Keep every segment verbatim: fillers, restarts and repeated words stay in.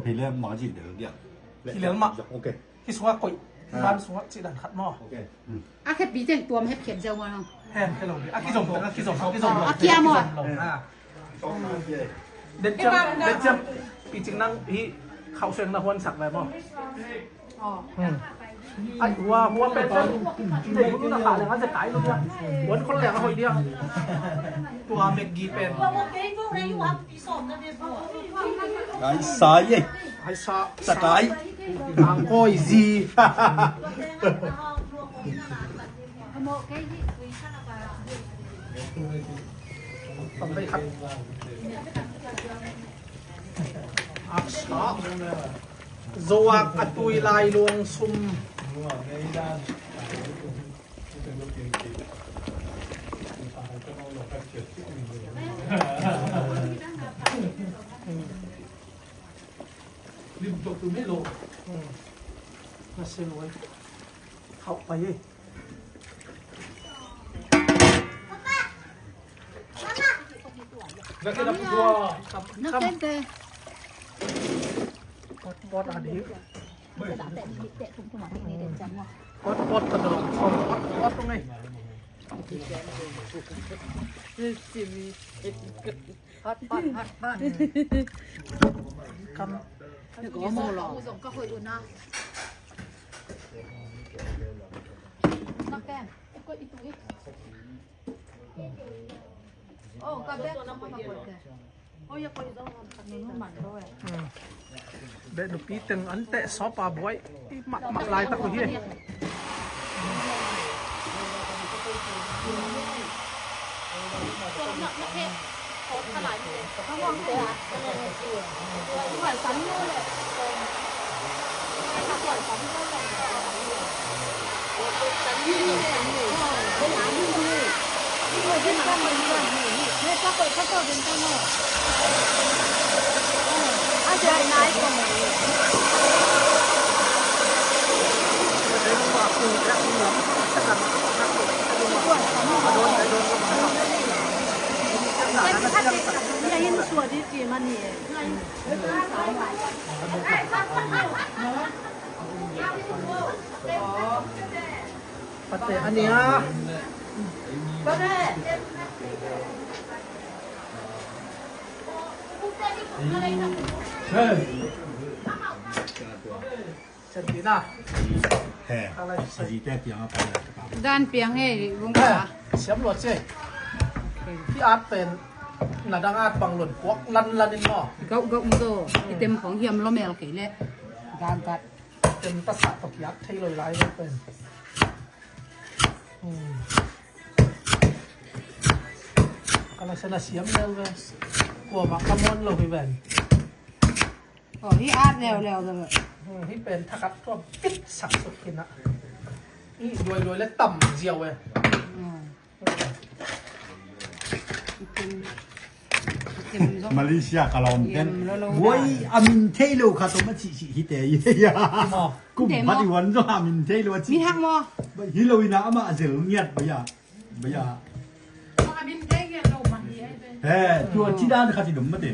Hi le mah ci del dia. Hi le mah. Ok. Hi sungah koih. Ah. Ban sungah ci dan khat maw. Ok. A khepi teng tuam hep khiat ziau maw. Hen, khe lo dia. A kizom, a kizom, a kizom. A kia maw. Ah. Den ciam, den ciam. Picing nang hi khauh sueng na huan sak ve maw. Ai, hua, hua pen tawh. Nei, hua na kha leng a zekai lo dia. Huan khol leng a hoih dia. Tua mek gi pen. Ai, sai ei. Ai, sa. Sakai. Ang koi zi. Tam bei khat. Aksa. Zoak a tui lai luang sum. Lim tok tu mei lo. Na se lo ai. Khauh pai ei. Nak kena pukua. Nak kena. Pot, pot adi. Pot, pot, pot, pot, pot, pot, pot, pot, pot. Hot pot, hot pot. Kam. Ka hoih un a. Nak ken. Ko itu i. Oh, ka bek sama ka koih te. Oh, ya koih zong. Nunu man ko eh. Hmm. Beh nupi teng an teh sawpa buai. I mah mah lai tak uh hi. Pate ania. Hey. Sentina. He. Alai. Azite piang apa ya? Dan piang he, bung ka. Siam lo che. Ki at pen na dang at bang lon kuak lan lan in mo. Gau gau mo. Item khong hiam lo mel kei le. Gan kat. Tem ta sa to kiat thei lo lai lo pen. Hmm. Kala sana siam lel ve. Kua ma kamon lo hi ven. Oh, hi at leo leo ve. Hmm, hi pen thakat tua pit sak suk kina. Hi duai duai le tam ziau ve. Hmm. Malaysia ka lawm ten. Buai a min thei lo kha tawh ma cih cih hi te hi. Kum phat i huan zong a min thei lo a cih. Mi hak maw? Hi lo ina ama a zel ngiat baya. Baya. He, tua ci dan kha ci dum ma te.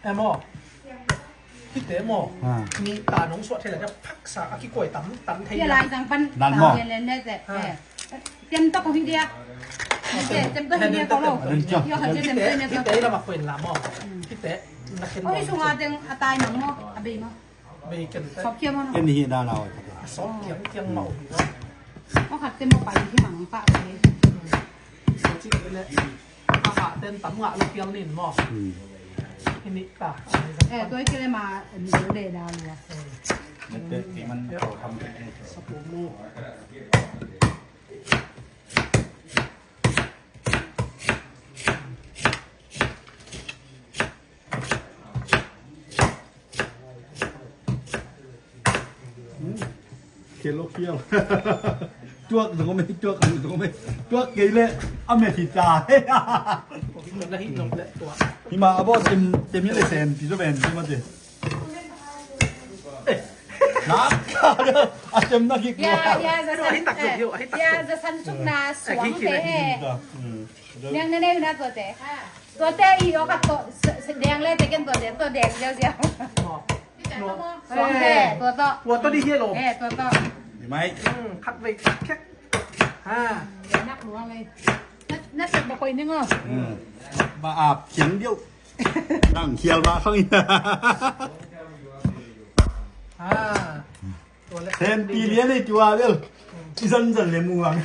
Em aw. Hite maw? Ha. Ni ta nong suah thei la dia phaksa a kikuai tam tam thei. Tia lai zang pan. Dan maw? Tia len le te. Ha. Tem ta ko hi dia. Tem ta ko hi dia ko lo. Yo ha dia tem ta ne ta. Hite la ma kuen la maw. Hite na ken. Oi sunga deng a tai mang maw. A bei maw. Bei ken te. Sop kiam maw. Ken hi da la oi. Sop kiam kiam maw. Ko khat tem maw pai hi mang pa. Sop ci le. Aha, ten tam ngah lo piang nin maw? Hmm. Hi nik ta. Eh, tua hi kei le ma, ni lo le da lua. Mete, ti man ko tham ke. Sapu mu. Kelo kial. Tuak dong me, tuak dong me. Tuak kei le a me hi ta. Ko hi na hi nong le tuak. Hima abo sem, sem ni le sem pi zo ben sem ate. Nak ka a sem na ki. Ya, ya, za san. Ya, za san suk na suang te he. Niang na nei na to te. To te i o ka to, deng le te ken to te, to deng ziau ziau. Tua to di hi lo. Mai. Khat vei khat khek. Ha. Nak nuang le. Na sep ba koi ning o. Ba ap kiang diu. Nang khial ba khang. Ha. Sen pi lian ei tua bel. I zan zan le mu ang.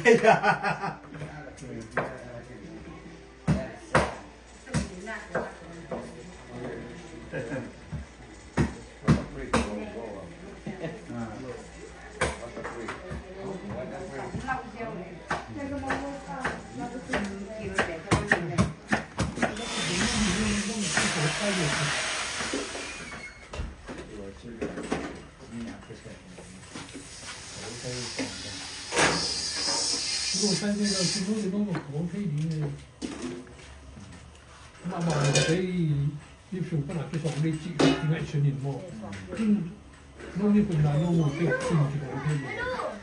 Mahmah lo kei, YouTube sung pana kisawk dei cih kingaihsun in maw. Nong ni kum na nong mu kei kum kibawk thei lo.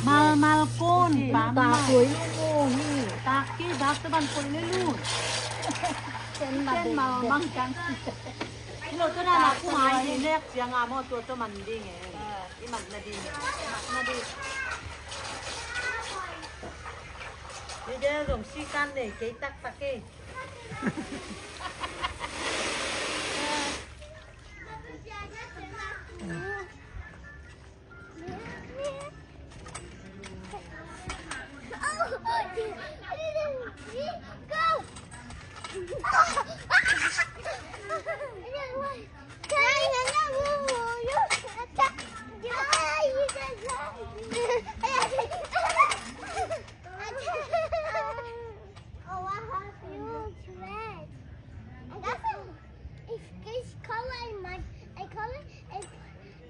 Mal mal kun, pam mal. Taki bak tu ban kun le lun. Ken mal mang kang. Ilo tu na na kumai di nek siang amo tu tu man ding e. I man na ding. Man na ding. Ni de zong si kan ne kei tak tak e. Oh, I have huge red. And that's a, it's, it's color in my, I color in,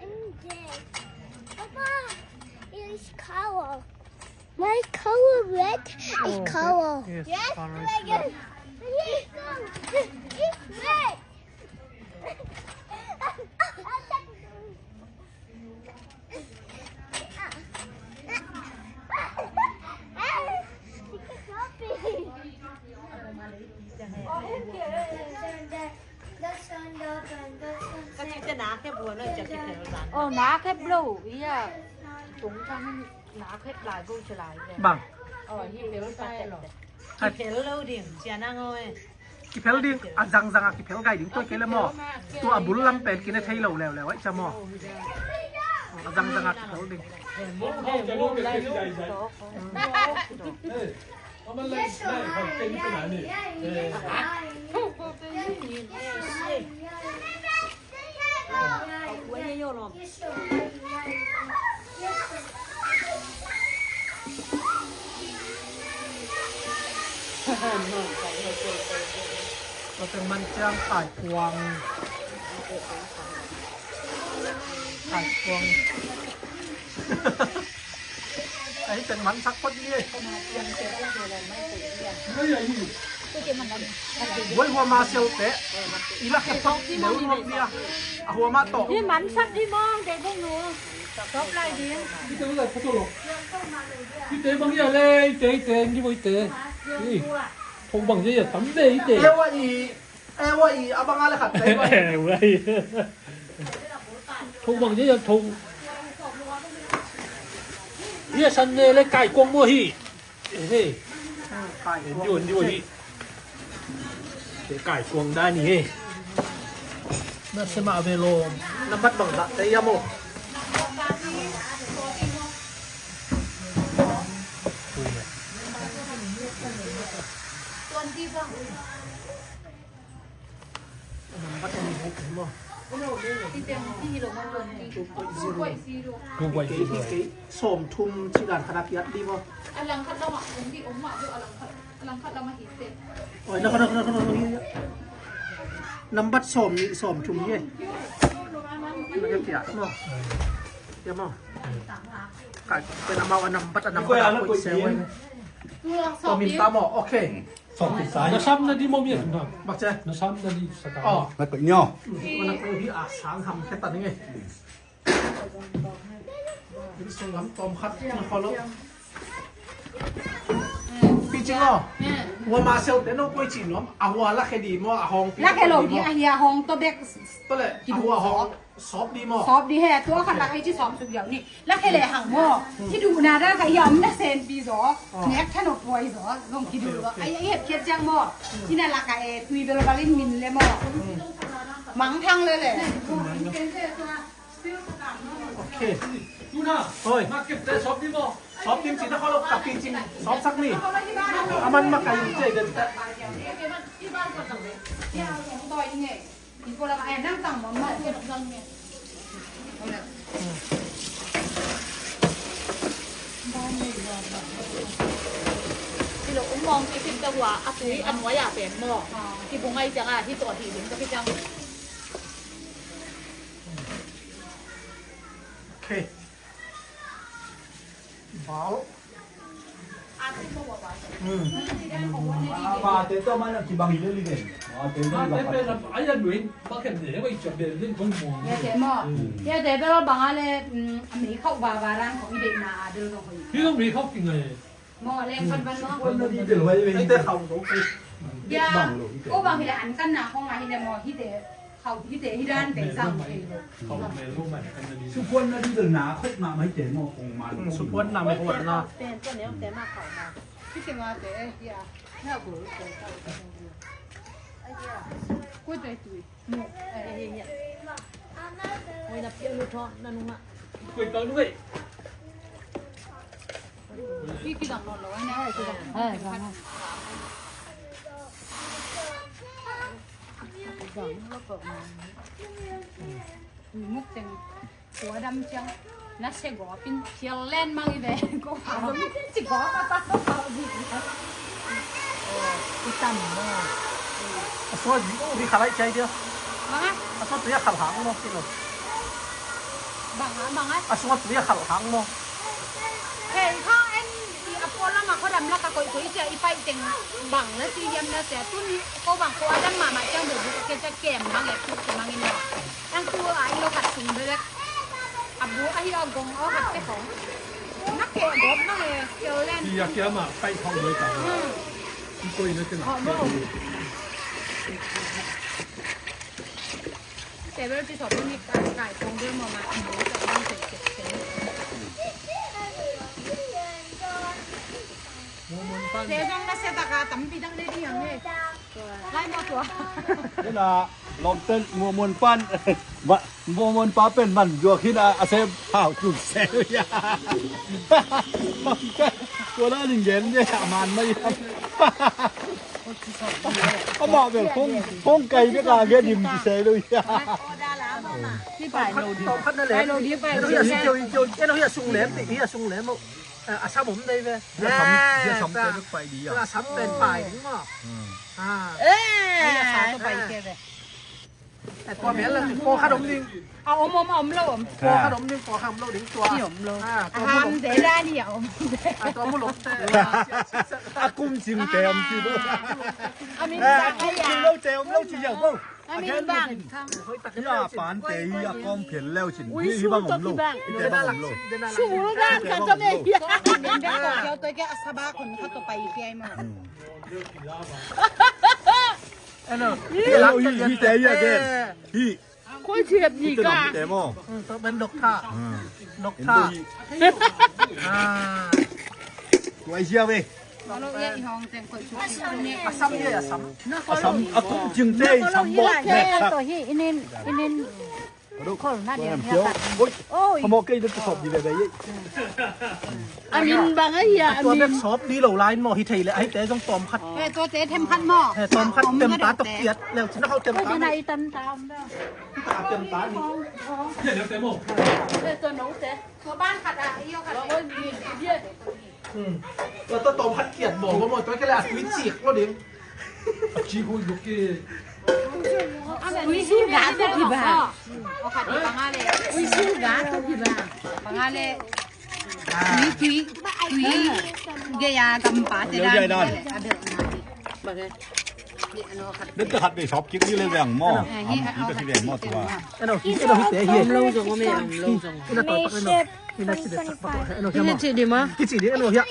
in this. Papa, it's color. My color red is color. Yes, yes, color is red. Yes, it's red. Ka cih te na khep buan a, cih khep lo dan. Oh, na khep lo, iya. Tung chang na khep lai bu chi lai. Bang. Oh, hi pel sai lo. Hi pel lo ding, cia na ngoi. Kiphel ding, a zangzang a kiphel gai ding tua kei le maw? Tua a bul lam pen kine thei lo leuleu ai cia maw? A zangzang a kiphel ding. Tua teng man ciang kaikuang. Kaikuang. Ai, teng man sak phot ni. Voi hua ma siau te. I lak khep phot ni, a hua ma to. Hi man sak hi mong, de bung nu. Top lai ding. Hite bang hi a le, hite, hite, ngi bo hite. Hi. Thong bang hi a tam le hite. E wa i, e wa i, a bang a le khat te wa i. E wa i. Thong bang hi a thong. Hi a san ne le kaikuang mo hi. Ê, ê. Kaikuang. Ê, ndio, ndio, ê. Ê, kaikuang dai ni, ê. Na sema ve lo. Na mat bang da, te ya mo. Ui, ya. Na mat bang da, te mo. Two point zero. Sawm thum ci dan khat a kiat dih maw? A langkhat lamah om dih om mah dih, a langkhat, a langkhat lamah hi teh. Oi, na kha, na kha, na kha, na kha, hi. Nambat sawm nih, sawm thum hi. Na kha kiat maw? Ya maw? Kai, pen amau a nambat, a nambat a koih se wen. Tua min ta maw? Okay. Na sam na di maw mi a tun hang. Bak ce. Na sam na di sa ka. Oh. Mat pek nyo. Mana ko hi a sang ham khe ta ni nge. Sung lam tom khat na kho lo. Pi Cing aw. Wa ma seu te no koi ci nuam. A hua la khe di maw, a hong pi. La khe lo di a hi a hong to bek. To le a hua hong. Sawp di maw? Sawp di he, tua khat lak ei ci sawp suk diau ni. La khe le hang maw. Kiduhna dan kha i om na senpi zaw. Nek than o puai zaw. Zong kiduh zaw. Ai, ai hep khiat ciang maw. Ina lak a e tui bel balin min le maw. Mang thang le le. Okay. Tuna. Hoi. Mak kep te sawp di maw. Sawp di ci na kho lo ka Pi Cing. Sawp sak ni. Aman mak ka yin ce den. Hi lo, um mawng kicin ta hua, a tui a nuai a pen maw. Kibung ai ciang a, hi tawh hi ding ka hi ciang. Okay. Bau. Ate bel bang a le, a mei khauh vava dan khong i deihna a bel khong. Hi lo mei khauh ki ngai. Maw leng pan pan maw. Ko bang hi le an kan na khong a hi le maw hi te. Khauh hite hi dan te sang thei lo. Supuan na di del na khot na mai te maw kong man. Supuan na mai khot na. Pen to ne te ma khauh ma. Hite ma te eh ya. Na ko ko. Ko te tui. Mo. Eh ya. Oi na pia lu tho na nunga. Ko to lu eh. Ki ki dang lo lo na. Hai ki dang. Hai ki dang. Muk teng tua dam ciang na se gawp in kial len mang i ve ko ha ci gawp a ta ko ha di. I tam mo. A sua di o di khalai chai dia. Manga. A sua tu ya khal hang mo kilo. Banga, banga. A sua tu ya khal hang mo. Hei, kha en i a pawl lamah khuadam lak a koihkoih cia i paih teng bang na ci hiam na sia tun ko bang ko a dam mahmah ciang beuh buk a kia cia kem bang e tuk ci bangin lo. Ang tu a i lo khat sung beuh bek. A bu a hi a gong a khat te kong. Na keh gawp bang e kial len. Ci a kia mah paih khauh lo ta. Hmm. I koih na te na. Hawh mo. Table ci sawp ni kai kai kong beuh mo ma. Te zong na sia taka tampi dang le ding ang e. Lai mo tua. Tena lawmten muamuan pan. Muamuan pa pen man zuak hin a sem hau tun se. Tua na ning gen de a man mai. Amah bel kong, kong kai bek a gen dim ci se lo hi. Hi pai lo di. Pai lo di pai lo di. Hi a sung lem ti, hi a sung lem lo. A sam om dei ve. Hi a sam, hi a sam te bek pai di a. A sam pen pai ding maw. Eh, a sam to pai ke ve. Tua mial la pawlkhat om ding. A om om a om lo om. Pawlkhat om ding, pawlkhat om lo ding tua. Ni om lo. A ham de da ni a om. A tua mu lo te. A kum cing te om ci lo. A min bang a ya. Kum cing lo te om lo ci ya bo. A min bang. Hi a pan te hi a kong phial leu cin. Hi bang om lo. Hi te bang om lo. Sul dan kan ka me hi. Min bang ko kiau to ke a saba kon kha to pai kiai ma. Hello. Hello, hi, hi, te hi again. Hi. Koi thiap ni ka. Te mo. To ben dok tha. Dok tha. Ah. Koi sia ve. Asam ye, asam. Asam, a kum cing te, asam bo. To hi, inin, inin. Khol na diam ya. Oi. Hamo kei de sop di ve ve. A min bang a hi a, a min. Tua bek sop di lo lai maw hi thei le, a hi te zong tom khat. He, tua te them khat maw. He, tom khat tem ta tok kiat leu cin a hau tem ta. Oi, na i tan ta om da. Ka pian ta ni. Tua ban khat ah, io khat. Tua tawm khat kiat bawl bawl maw, tua kei leh a tui cik lo ding. A cik hui duk ki. Tui sulga tawh kiba. Tui sulga tawh kiba. Panga le. Tui, tui, tui. Gaya gampa te dan. Bek khat bei sawp kik ni le veng maw. Am pi ka ki veng maw tua. Ano, ano hite hi. Om lo zong om e, om lo zong. Ina to tak ano. Ina ci de sak pak ano. Ina ci di maw. Kici di ano ya.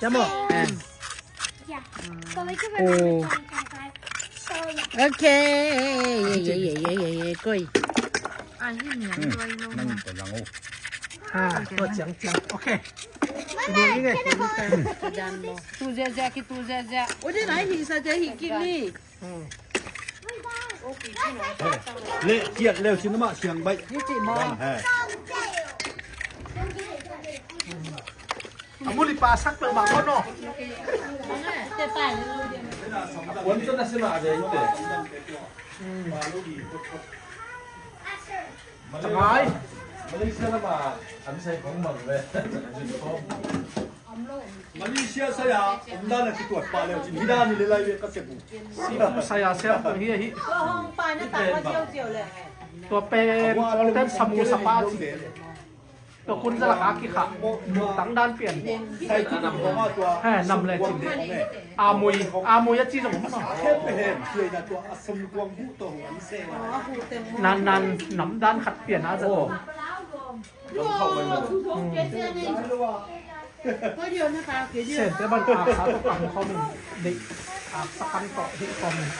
Ya maw. Oh. Okay. Ye ye ye ye ye koi. Nang te lang o. Ha, tua ciang ciang. Okay. Tu zia zia ki tu zia zia. O de lai hi sa zia hi ki ni. Le kiat leu sin mah siang baih. Hi ci maw. A muli pa sak peuhmah khaw no. Kuan cun a si mah ve te. Tangai. Malaysia lamah an sai khong mang ve. Malaysia saya umdan a kituat pah leu cin hida ni le lai ve ka sep uh. Saya siam tang hi ahi. Tua pen Kawlten samu sapa ci. Tua kun zalak a kikhah lungtang dan pian. He, nam le cin. Amui, amui a ci zong. Nan nan nam dan khat pian a zat. Sen te ban aksa tawh kang khawm in deih, aksa kang tawh deih khawm in.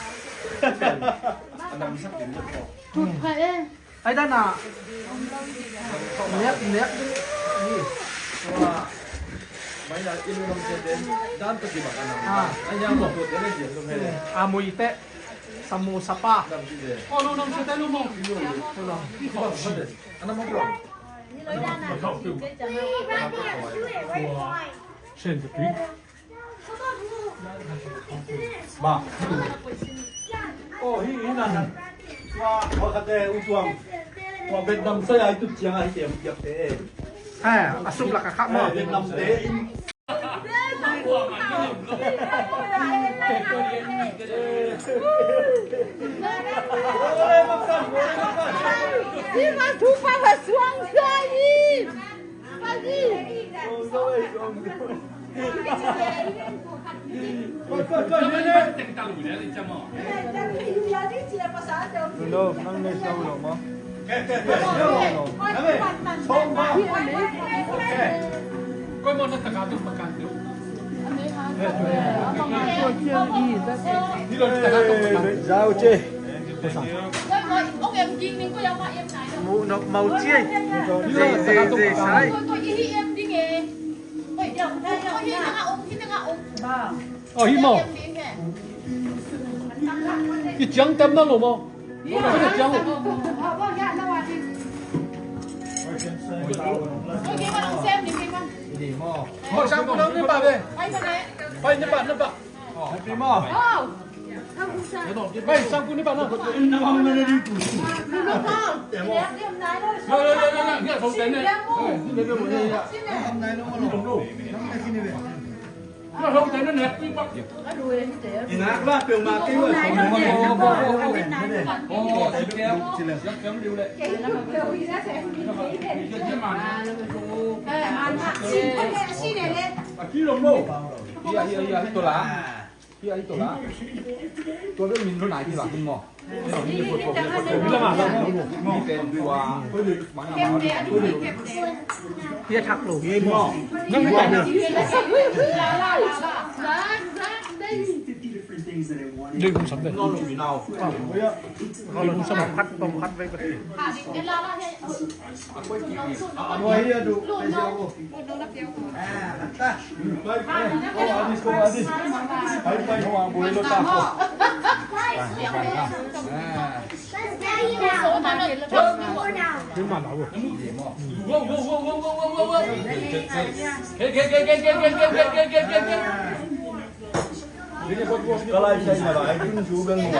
Ai dan a nek nek ding hi. Mai na ilu lam se den dan to ki bak anam. Ah. Ai yang mo to den ai diam to he. Amui te samu sapa. Ko lu nam se te lu mo. Lu nam. Ki bak sa den. Anam mo bro. Sen te pi. Ba. Oh, hi hi nan. Wa wa kate u tuang. Wa Vietnam sa ya itu ciang ai tem tiap te. Ha, asuk la ka kha mo. Vietnam te in. Hi ma thu pa ha suang sa in. Zau ce. Muh nok mau ciai. Zei, zei, zei, sai. Oh, hi mau. Ki ciang tam na lo mau. Ki ciang. Oh, sang ku nang ni ba be. Pai ni ba na ba. Happy mo. Bai, sang ku ni ba na. Ina ba pe ma ke wa. Aki lo mo. Iya, iya, iya, ito la. Hi, ahi to la. Tua bek min lo nai ti la hin mo. Hi thak lo hi mo. Nang hi ta. Dei kum sam de. Dei kum sam khat tong khat bek. Kalai sai na lai kun ju beng mo.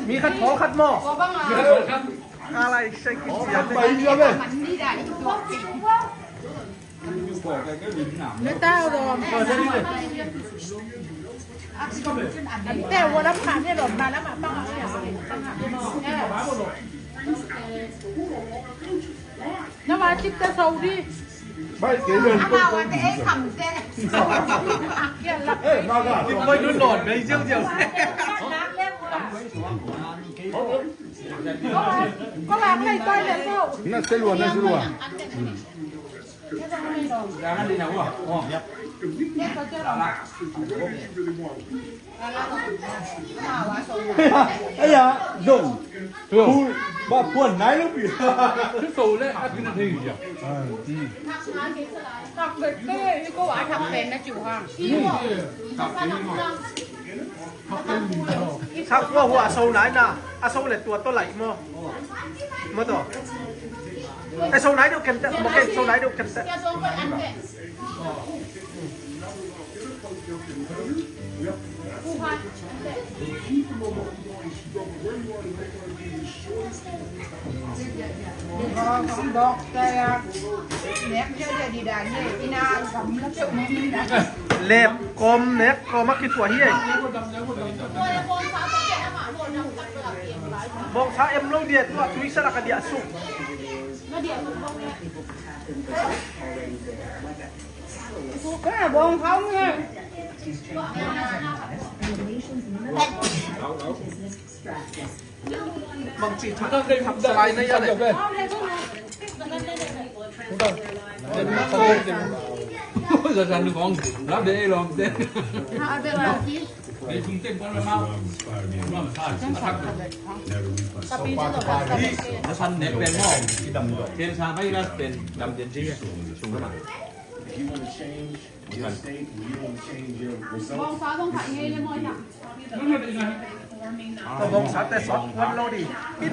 มีขัดขอขัดหม้อ อะไรใช่กินเสียง Nè tao rồi. Nè tao rồi, đắp khăn nè rồi, mà đắp mà tao. Nó mà chích tao sâu đi. Ê, mà gà. Ôi, nó nổi đấy, riêu riêu. Có làm này, coi này không? Nó sẽ luôn, nó sẽ luôn. Ê da, dong. Ba puan nai lo pi. Sâu leh, a kin a thei ya. Thak bek te, i ko a thak pen na ciu hang. Thak hua hua a sâu nai na, a sâu leh tua tawh lai maw. Maw tawh. A sâu nai deuh ken teh, maw ken sâu nai deuh ken teh. Lep kom nek kom a kituah hi ei. Bawngsa em lo dia, tua tui sa lak a diah suk. Ka bawng khau nge. Bang ci thak thak salai na ya le. Ôi, giờ dành được con lắm để lo. Để chúng tem con mau. Nó mà sao? Nó săn để bền mỏ. Trên sang bay ra bền, đầm bền gì? Sung các bạn. If you want to change your state, if you want to change your results, bawngsa zong thak ngei le maw hiam? Bawngsa te sawt kuan lo ding. It, it,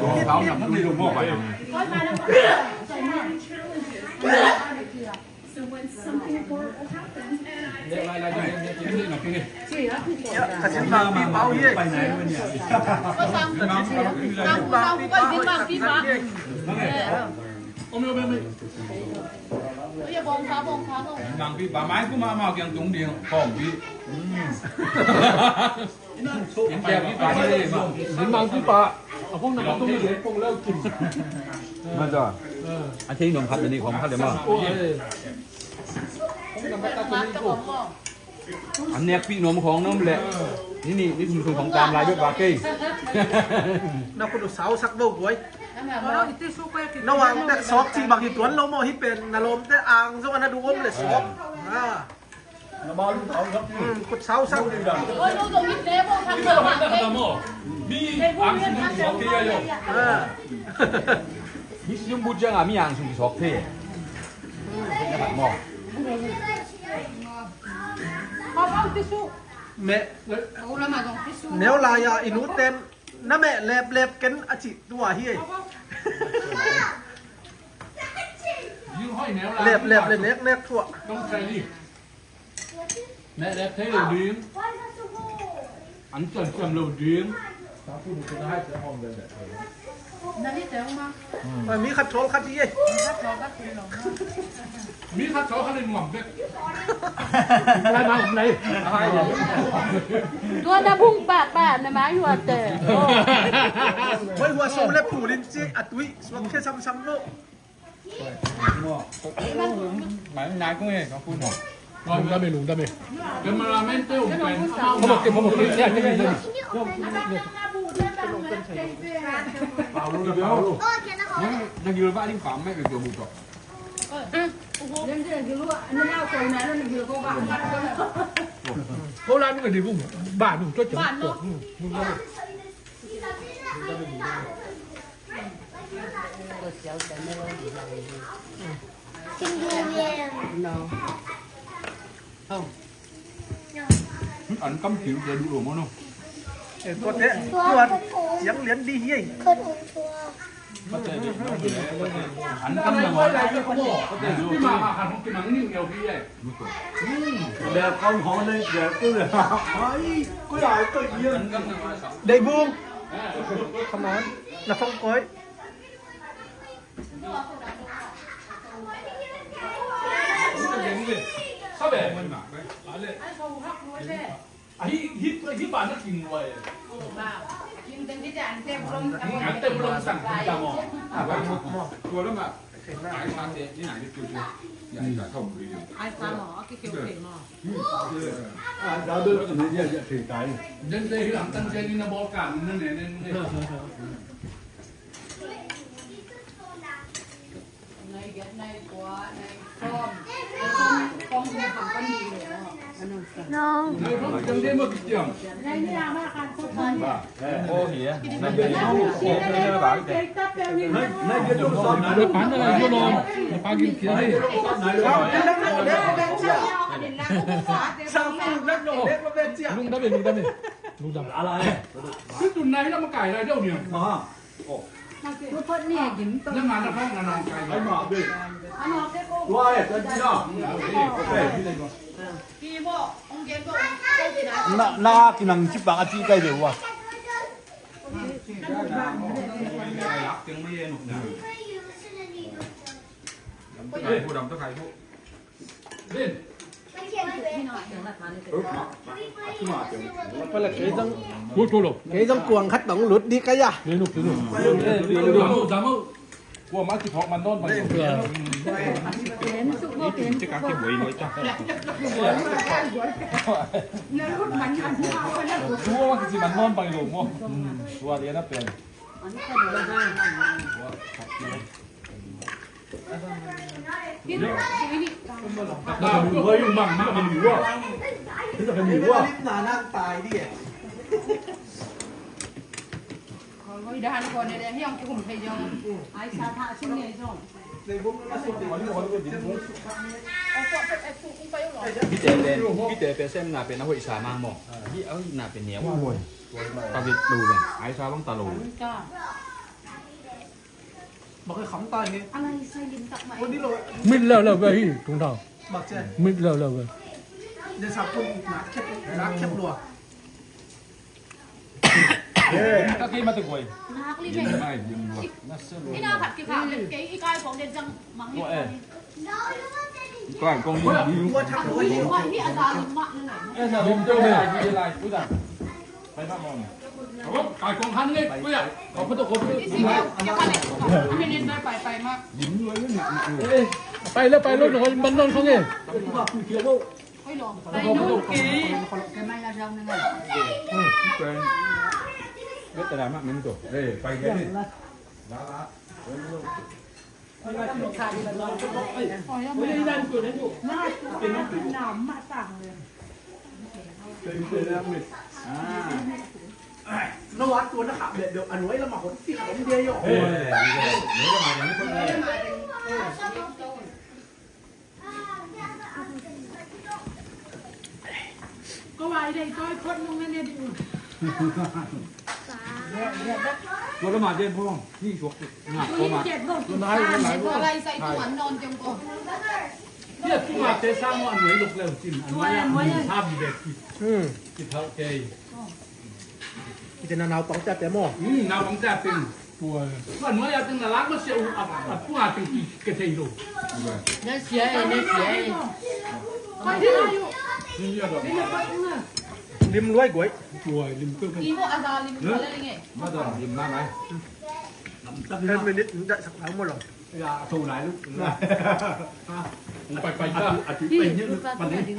it. So when something horrible happens, and I Ya, ka sin bang pi pau ye. Ka sin bang pi pau ye. Bang pi pa mai ku ma ma kiang tung ding kong pi. Min bang pi pa. A kong na ka tung ding kong lau kin. Ma za. A thei nong khat ni kong khat le ma. Kong na ka tung ding kong. An nekpih nuam khawng na om leh ni nih ni thum sung khawng tam lai bek va kei. Na khut uh sausak vo guai. Na wang tek sawk cih bang hi tuan lo maw, hi pen na lawmte ang zong a na duh om leh sawk. Ah. Hmm, khut sausak. Mi ang sung sawk kei a yo. Ah. Mi sung bu ciang a mi ang sung sawk kei. Maw. Meh, neu lai-a i nute'n na meh leplep ken a cih tua hi ei. Leplep le neknek thuah. Meh lep thei lo ding. An ciamciam lo ding. Mi khat thawl khat hi ei. Mi khat thawl khat hi nuam bek. Lai ma um lai. Tua na bung pahpah na mai hua te. Hoi hua so le pulin ci a tui suak khia samsam lo. Mai nai kung e, kung e. Lungdam e, lungdam e. Cameraman te um pen. Khawm a kim, khawm a kim. Ya, kim, kim, kim. Nang gil ba ding pam mai ke tua bu tok. Ko la nu ke di bu. Ba nu tua tua. Kim durian. No. An kam tiu te du lo mo no. Eh, ko te, tuan, yang lian di hiai. Khat um tua. Dei Bung. Come on. Na phone koi. Ahi, hi, hi ba na king wai. Ante bulong sang kita mo. Tua lama. Ai sa te ni nai ni tua tua. Ya ai sa thau ni. Ai sa mo, aki keu keu mo. Den te hi lam tan te ni na bol kan na ne ne ne. Na, na kinang cipang a ci kai deuh a. Kei zong kuang khat dong lut dih ka hia. Hihte pen, hihte pen sem na pen a hoih sa mang maw. Hih a hoih na pen nia ua. Ka vit lu pen ai sa bang ta lo. Mit leu leu ve hi tung thau. Mit leu leu ve. Ka kei mate guai. Nak li ve. Ina khat ki kha ve kei i kai kong den jang mang hi. Kai kong hi. Ina lim to ve. Kai kong han nge kuya. Kau pa to ko. Pai le pai lo no man non kong e. No, a tua na kha beh beh a nuai lam a hon ti kha om dia yo. Ko ai dei toi khot nung na ne di. Ko la ma den phong ni suak. Nga ko ma. Ko nai ko nai ko. Ko lai sai tu an non jong ko. Hia tu ma te sa mo an wei luk leu cin. An wei an wei. Sa bi bek ki. Hmm. Ki thau kei. Kita na naupang ca te mo. Hmm, naupang ca te. Tua. Tua nuai a teng na lak ma sia u a, a tua teng ki, ke thei lo. Na sia e, na sia e. Lim luai guai. Tua, lim tu kan. Ibu ada lim luai lagi. Ma da lim na nai. Ten minute, ndak sak lama lo. Ya, tu nai lu. Ha. Pai, pai, pai. Atu, atu, pai ni, pan ni.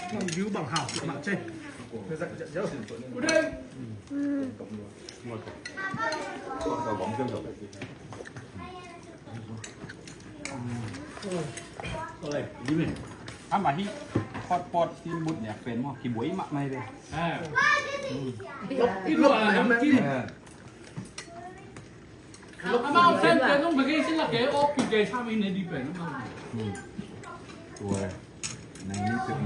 Nang view bang hau mah cei. Kudai. Ama hi pot pot sin but nya pen mo ki boi mak mai be. Amau sen pen nong bagi sin la ke op ki ke sam in di pen. Tua nai ni pen.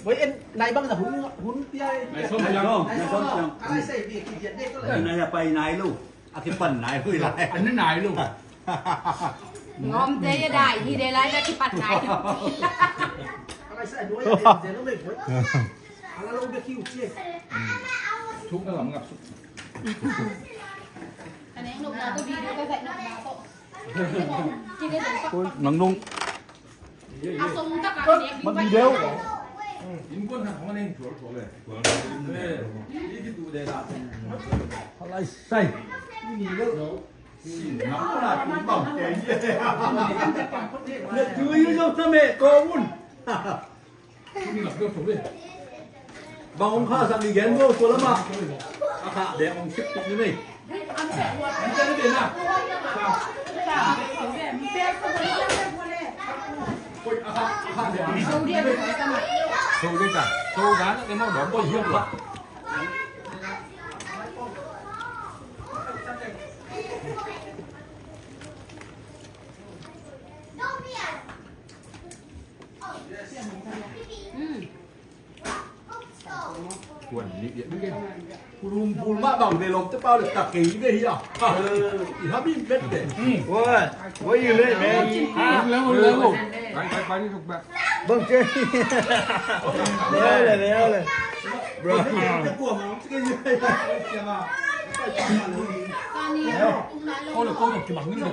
Boi en nai bang sa hun hun pia. Nai som yang. Nai som yang. Nai sai bi ki dia de ko la. Nai ya pai nai lu. A kipan nai hui lai. An nai lu. Ngom te ya dai hi de lai na kipan nai. Ala sa dua ya de no me boi. Ala lo be ki u che. Thuk na lam ngap suk. Kan eng lo na ko video ka sai no na ko. Nang nung. Bang video. Halai sai. Bang hong khahsak ni gen bo, tua lamah a khah dek hong sip pik ni mei. Tuan ni dia ni ke. Kulum kulma bang de lom te pau le tak ke ni dia. I habin bet de. Wah, wah you late man. Level, level. Bang ke. Level, level. Bro. Kau le kau le kibang ni le.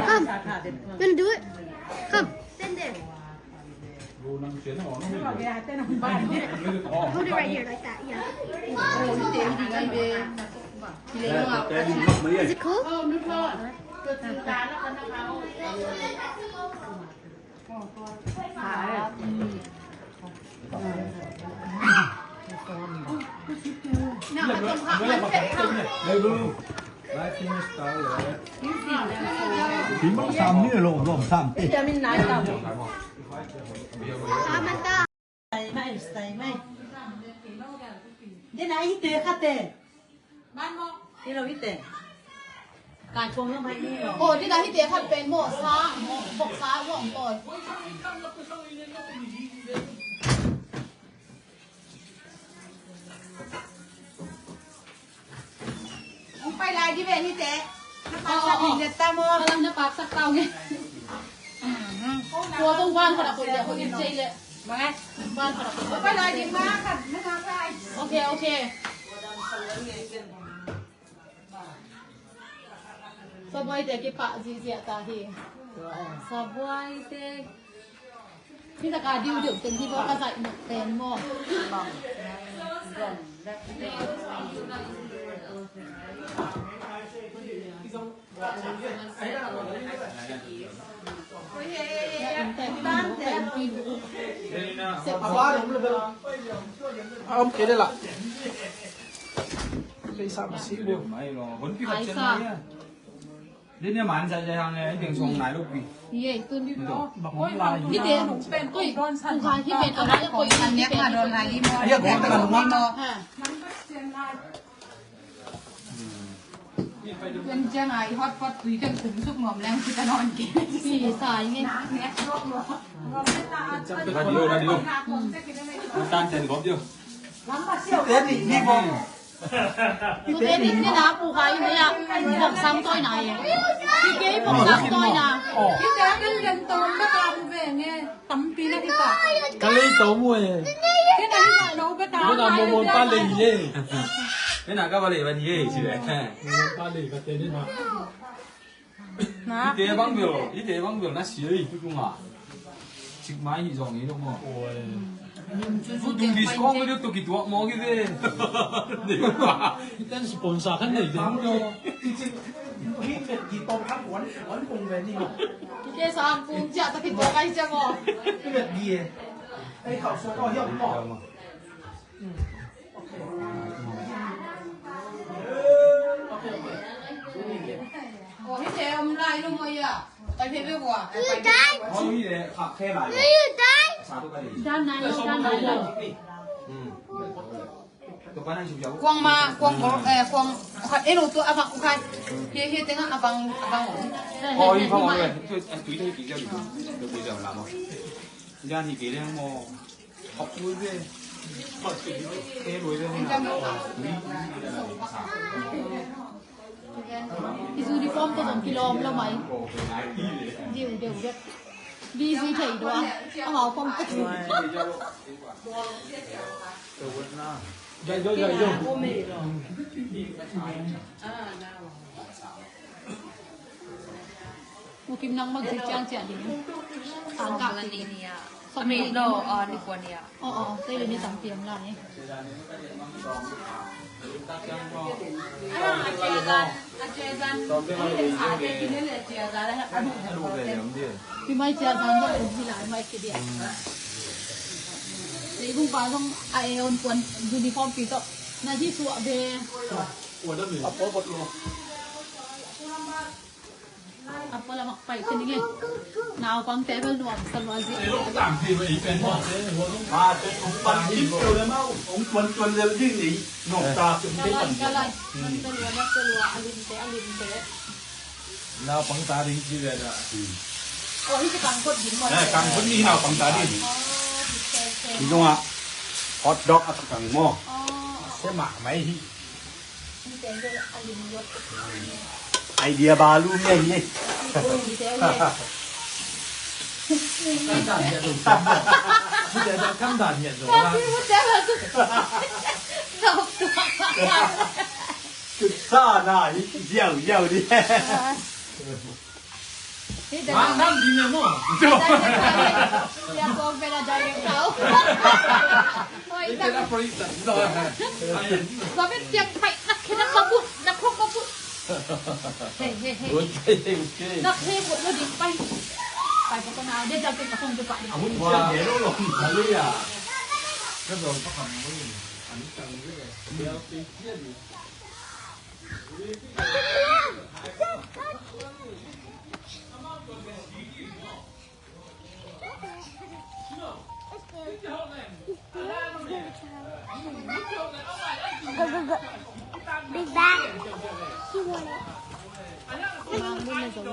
Come. Gonna do it. Come. Stand there. Hold it right here like that. Yeah. Is it cool? Ina hite khate. Ban mo. Ilo hite. Kai kong lo mai ni lo. Oh, dina hite khat pen mo sa, mo, bok sa, mo, mo. Hong pai lai di ve ni te. Na paksak ni le ta mo. Alam na paksak tau nge. Tua tong van khat a koih le, koih in cei le. Mang'e. Van khat a koih. Hong pai lai di ma khat na ka kai. Ok, ok. Sabuaite kipah zihziah ta hi. Sabuaite. Hih taka diudiu teng hi baw ka zaih nok pen maw? A om kei de lah. Pei sa ma si bu. Ai sa. Dini man sa jai hang eh, ding song nai lo pi. Ye, tun. Ito. Oi, ma, ito. Ite, oi, pen, oi, don san. Ito, ito, ito, ito, ito. Ayo, ito, ito, ito. Ha. Yan jang ai hot pot tui kan kum suk ngom leng kita non ki. Si, sa, ini. Radio, radio. Tan ten gop jo. Ite ni, ni bo. Tute ni, ni na pu kai ni ya. Bok sam toi na ye. Ki ke bok sam toi na. Ite kan len tom ba ka mu ve nge. Tampi na kita. Ka lei tom mu e. Ke na hi lo ba ta. Ke na mo mo pa lei ye. Ke na ka ba lei ba ni ye si le. Mo mo pa lei ba te ni na. Ite bang bel, ite bang bel na sia i tu tunga. Cik mai hi zong i lo mo. Tu tung di skong bel tu kituak mo ki ve. Iten sponsor kan nei ding lo. Hi met ki tong kan wan wan kong ve ni. Ite sang kung cia ta kituak ai cia mo. Met ki e. Ai khau so ko hiam mo. Kuang ma, kuang bol, eh, kuang, eh, no tu abang ukai. Hie, hie tengah abang, abang. Jan hi ke leng mo. Khop lui ve. Khop lui ve. Khop lui ve. I uniform tawh zong kilawm lo mai. Diu deuh deuh. Busy thei dua. Amau khawng ka. Jai, jai, jai, jai. U Kim nang magzik ciang ciah ding. Sang kak ding. Sawm nih lo, ah, ni kua ni ah. Oh, oh, tei le ni tang piang lai. Pi mai ciah zan zong um hi lai mai ki dia. Leibung pa zong a e on kuan uniform pi tawh. Na hi suah ve. A pawl lam a pai khin ing e. Naupangte bel nuam sa lua zia. Kalan, kalan. Sa lua, sa lua, a limte, a limte. Naupang ta ding ci ve da. Oh, hi ci kangkot ding mo. Eh, kangkot ni naupang ta ding. Oh, okay, okay. Hi zong a hot dog a kang mo. Oh, okay. Sia mah mai hi. Idea balu nge hi. Kan dan ngiat zo la. Sa na hi ziau ziau di. Mang dam di ne mo. Tua pen a direct kau. Oi, ita na producer. Tua pen piak pai na khe na mabut, na khok mabut. Hei, hei, hei. Na khe mabut lo ding pai. Pai pa ko na dia jam pen ka khong tu pa. Amun cia de lo lo. Hallelujah. Ka zong pa kham mo. An tang de. Dia pi cia di. Hello,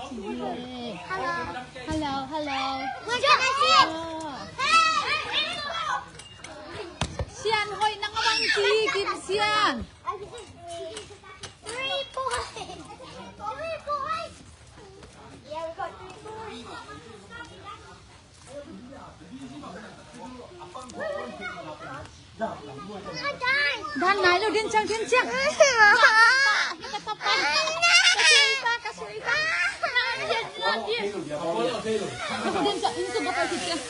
hello. Where's the machine? Oh. Sian, hoih nang a bang ci, Kim Sian. Three points. Three points. Yeah, we got three points. Dan nai lo, din ciang, din ciang. Ka sui ta, ka sui ta. Din ciang, in sung ka pai ciang.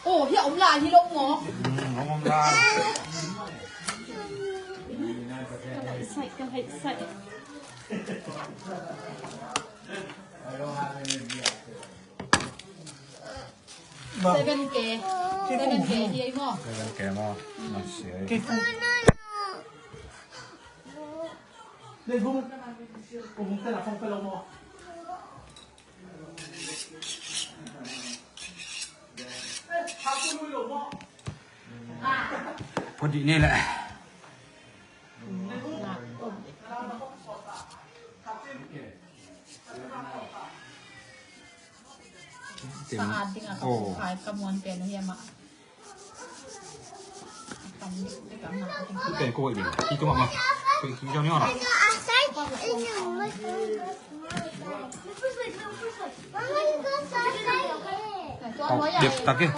Oh, hi a om lai hi lo maw? Ka ngaih sai, ka ngaih sai. Seven K. Seven K hi ei maw? Seven K maw? Masiah. Put it in there. Sa a ding a ka pu khai ka muan pen hiam ah. Pen ko wai ding. Ki ko ma ma. Ki ki jong ni ora. Kok dep tak eh.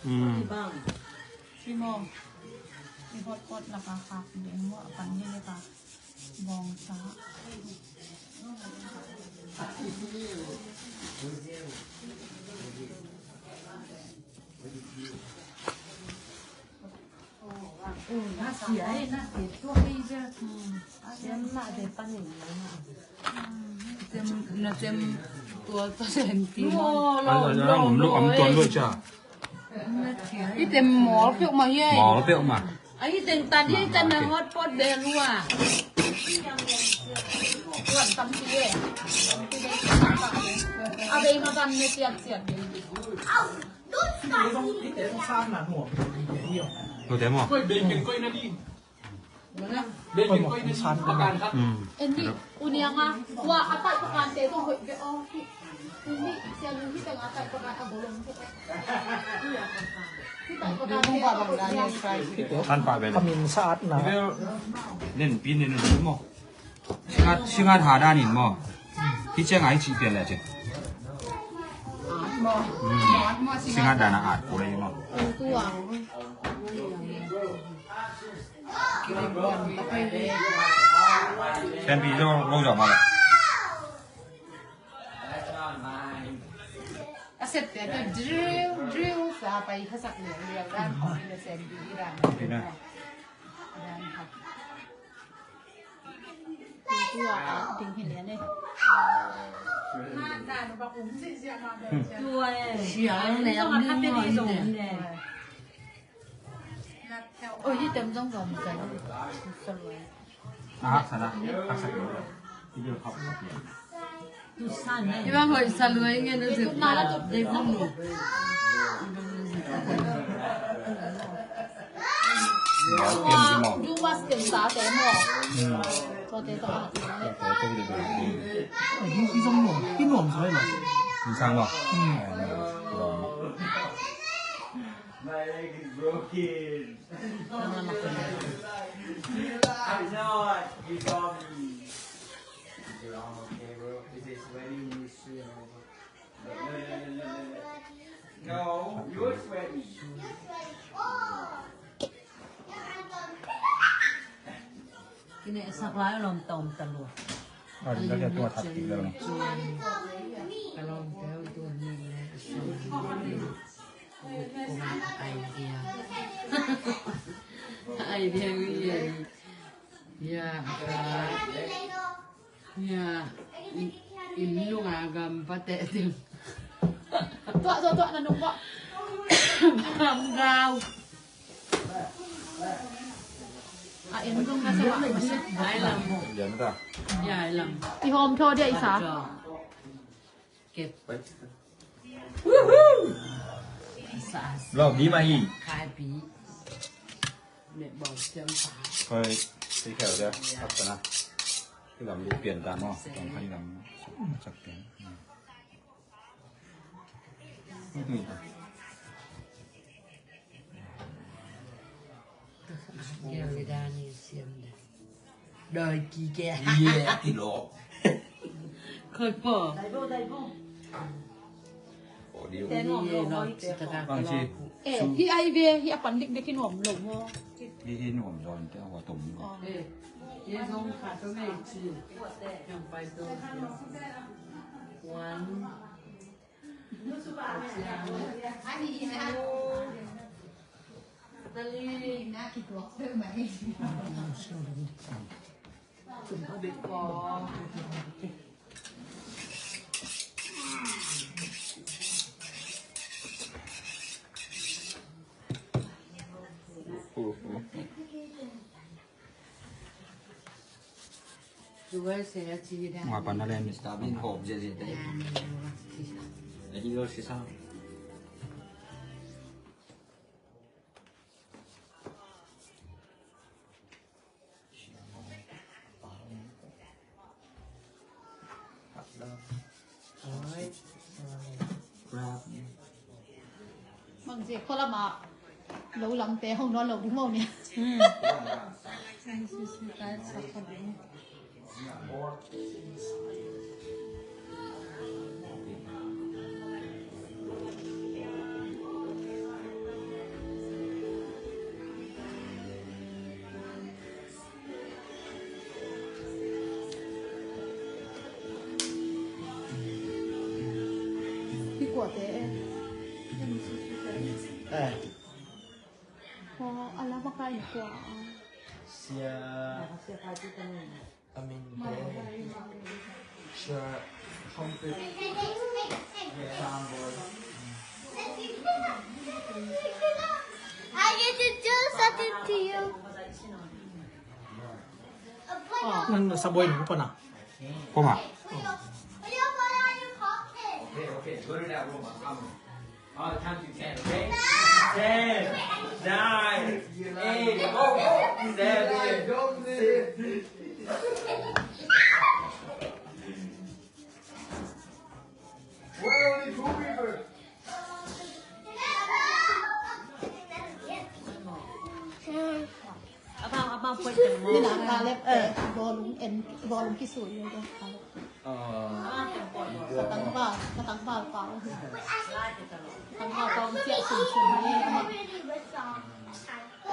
Mm. Simon, i hotpot laka khak ding maw, a pan hi leh ka bawngsa. Na tem tua tua sen ti. Ai, ai, ai, om lo, om tuan lo cha. I tem mawl peuhmah hi ei. Mawl peuhmah. A hi teng tan hi ei, tan na hotpot bel uh a. Tuan tam ti ei. A bei ma tan ne tiat tiat. Lo te maw. Mm. En ni, u niang a, ua a taih pakante tawh hoih beh aw. En ni, sia lu hi teng a taih pakan a golom hi. Hi taih pakante tawh hoih beh aw. Tan pah beh le. Ka min sa at na. Nen pi nen nen maw. Singat, singat ha dan in maw. Hi ciang a hi ci pian le cin. At maw. Mm. At maw, singat dan a at ko le maw. Tua. Senpi zo, lo zo ma le. A sep te drill, drill sa pai khasak le, drill dan khong le senpi i dan. Pi na. Dan khat. Tua a ding hi le ne. Tua e. Siang le, ang ding hi ne. Oi, hi tem zong zong sa. Sa lua. A haksa na, haksa na. Video khap khap ya. I bang hoih sa lua i ngen a zep na la tut dei bang lo. Mawl pian di maw. Du mas tem sa te maw. Hmm. Tua te tawh a. Tua te tawh a. Hi, hi zong nuam, hi nuam sa lo. Hi sang maw. Hmm. My leg is broken. I know it. You saw me. Is your arm okay, bro? Is it sweating? You sweat over. No, no, no, no, no, no. No, you're sweating. Kine sak lai lom tom ta lua. Ah, dia dah tua tak tiga ni. Kalau kau tu ni. Idea. Idea ni. Ya, apa? Ya, in, in nung a gam pate tim. Tuak, tuak, tuak, na nung ko. Gam gau. A en zong na sa ba. Ai lam. Ya, ai lam. I hawm thaw dia i sa. Kep. Woohoo! Sa, sa. Lo, di ma hi. Khai pi. Mẹ bảo siam sa. Hơi, đi theo chứ. Hấp dẫn à. Cái làm lũ biển tàn ho. Còn phải làm chắc chắn. Không tùy. Kiang le dan i siam dan. Doi ki ke. Ye, kilo. Khoi po. Dai bo, dai bo. Audio. Ye, no, si ta ka. Bang si. Eh, hi ai ve, hi a pan dik dik hi nuam lo mo. Hi, hi nuam lo, te a wa tom. Oh. Eh, ye zong kha to me chi. Yang pai to. One. Nga pan na len. Mang zi kho lam ah lo lam te hong nawn lo ding maw nia. Hi kuate. Eh. Ko ala maka hi kua. Sia. Amin te. Sure. Humphrey. Samboy. I get to do something to you. Nan sa boy nung pana. Koma. Okay, okay. Go to that room. I'm coming. All the times you can, okay? Ten, nine, eight, go, go. Seven, six. We're only two people. Abang, abang, pwede mo. Ni na, Caleb, eh, bawlung en, bawlung kisui, eh, Caleb. Sa tangval, sa tangval pau. Tangval pau, ciah sum sum, eh, ama.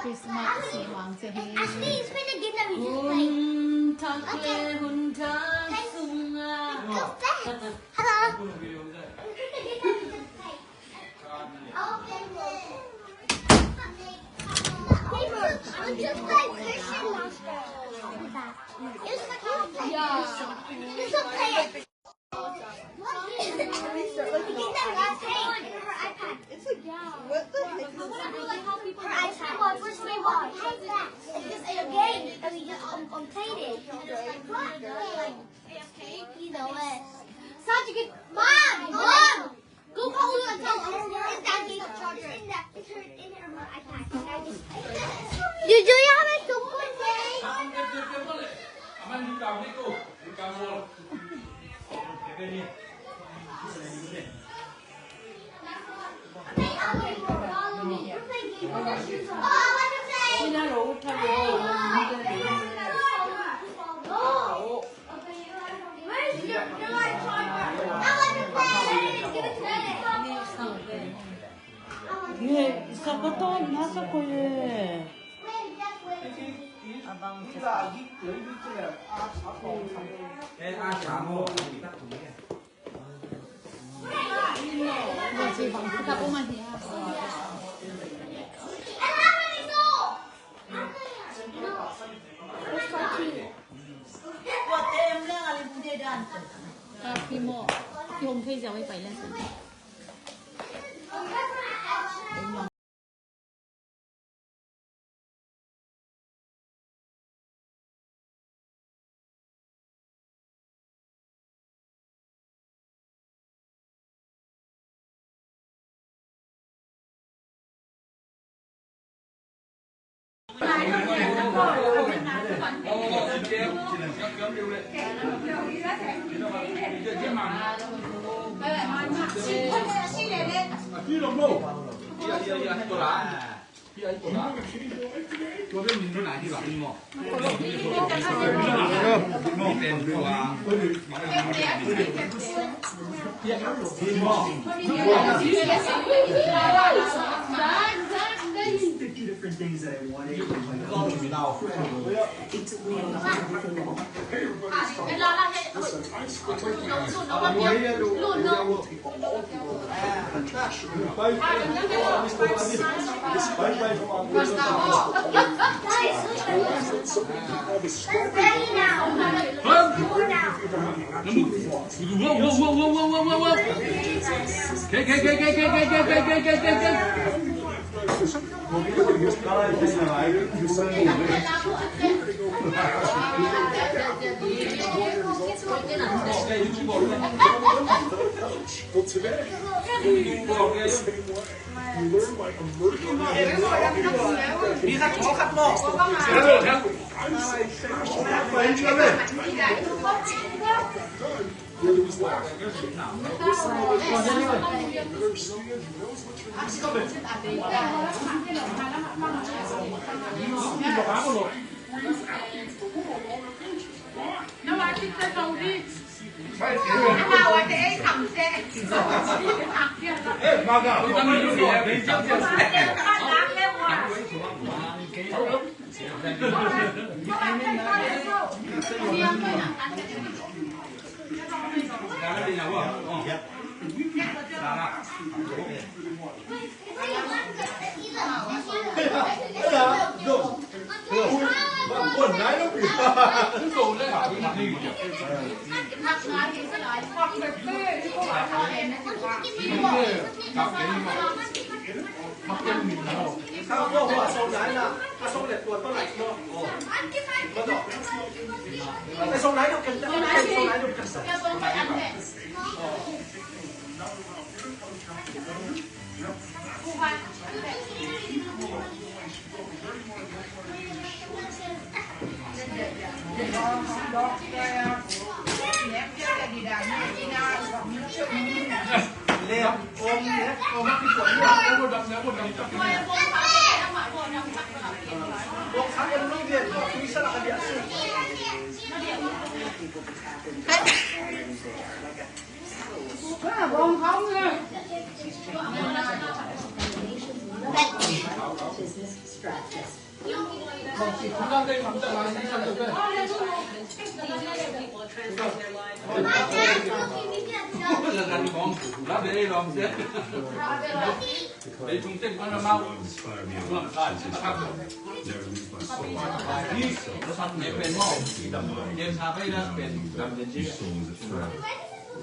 Christmas, si wang, si he. Actually, it's been a game that we just played. Hun thak le, hun thak sung a. Hello. It's like, what the heck is this? Her iPad. Well, first we watched. It's just a game, and we just, um, um, played it. And it's like, what? Like, you know it. Such a good, Mom! Mom! Go call her and tell her. It's in that, it's in her, in her iPad. You do you have a chocolate day? Ye, isa ka ton, nasa ko ye. Abang. Pi maw, pi hong thei ziau ei pai le.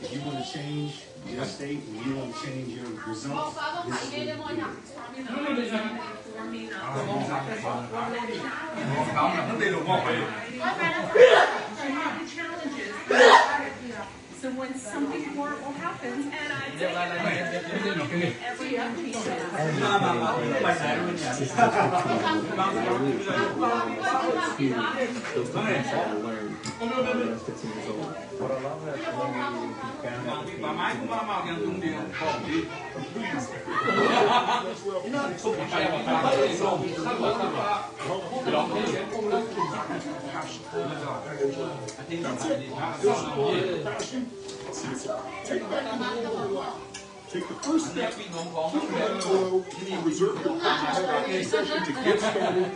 If you want to change your state and you want to change your results, this is what you do. So when something horrible happens, and I did, everyone teaches. Take the first step. Let it grow. You need reserve your passion, start the session to get started.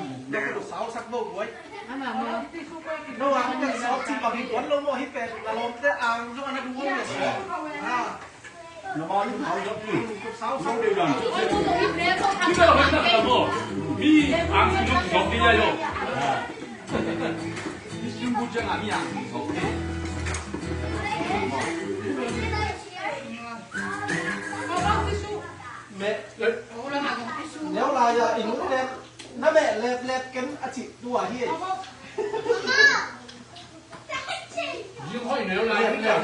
Meh, neu lai-a i nu pen na meh leplep ken a cih tua hi. Leplep, leplep,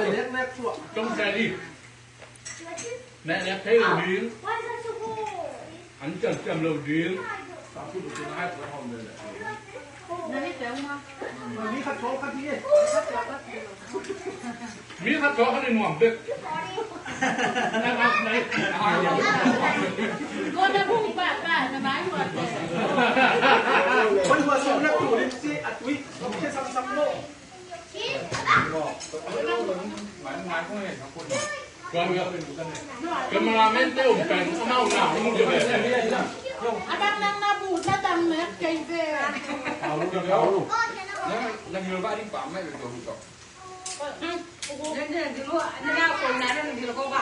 leplep. Meh leplep thei lo ding. An ciamciam lo ding. Mi khat thawl khat hi. Mi khat thawl khat hi nuam bek. Kau dah bung pak pak, dah bayu ada. Kau dah masuk nak tulis si atui, kau kena sama-sama lo. Cameraman te um pen amau na um je be. Adang nang na bu na dang mek kei be. Nang nang yo ba ding pa mai be do bu to. Nang ko na nang ko ba.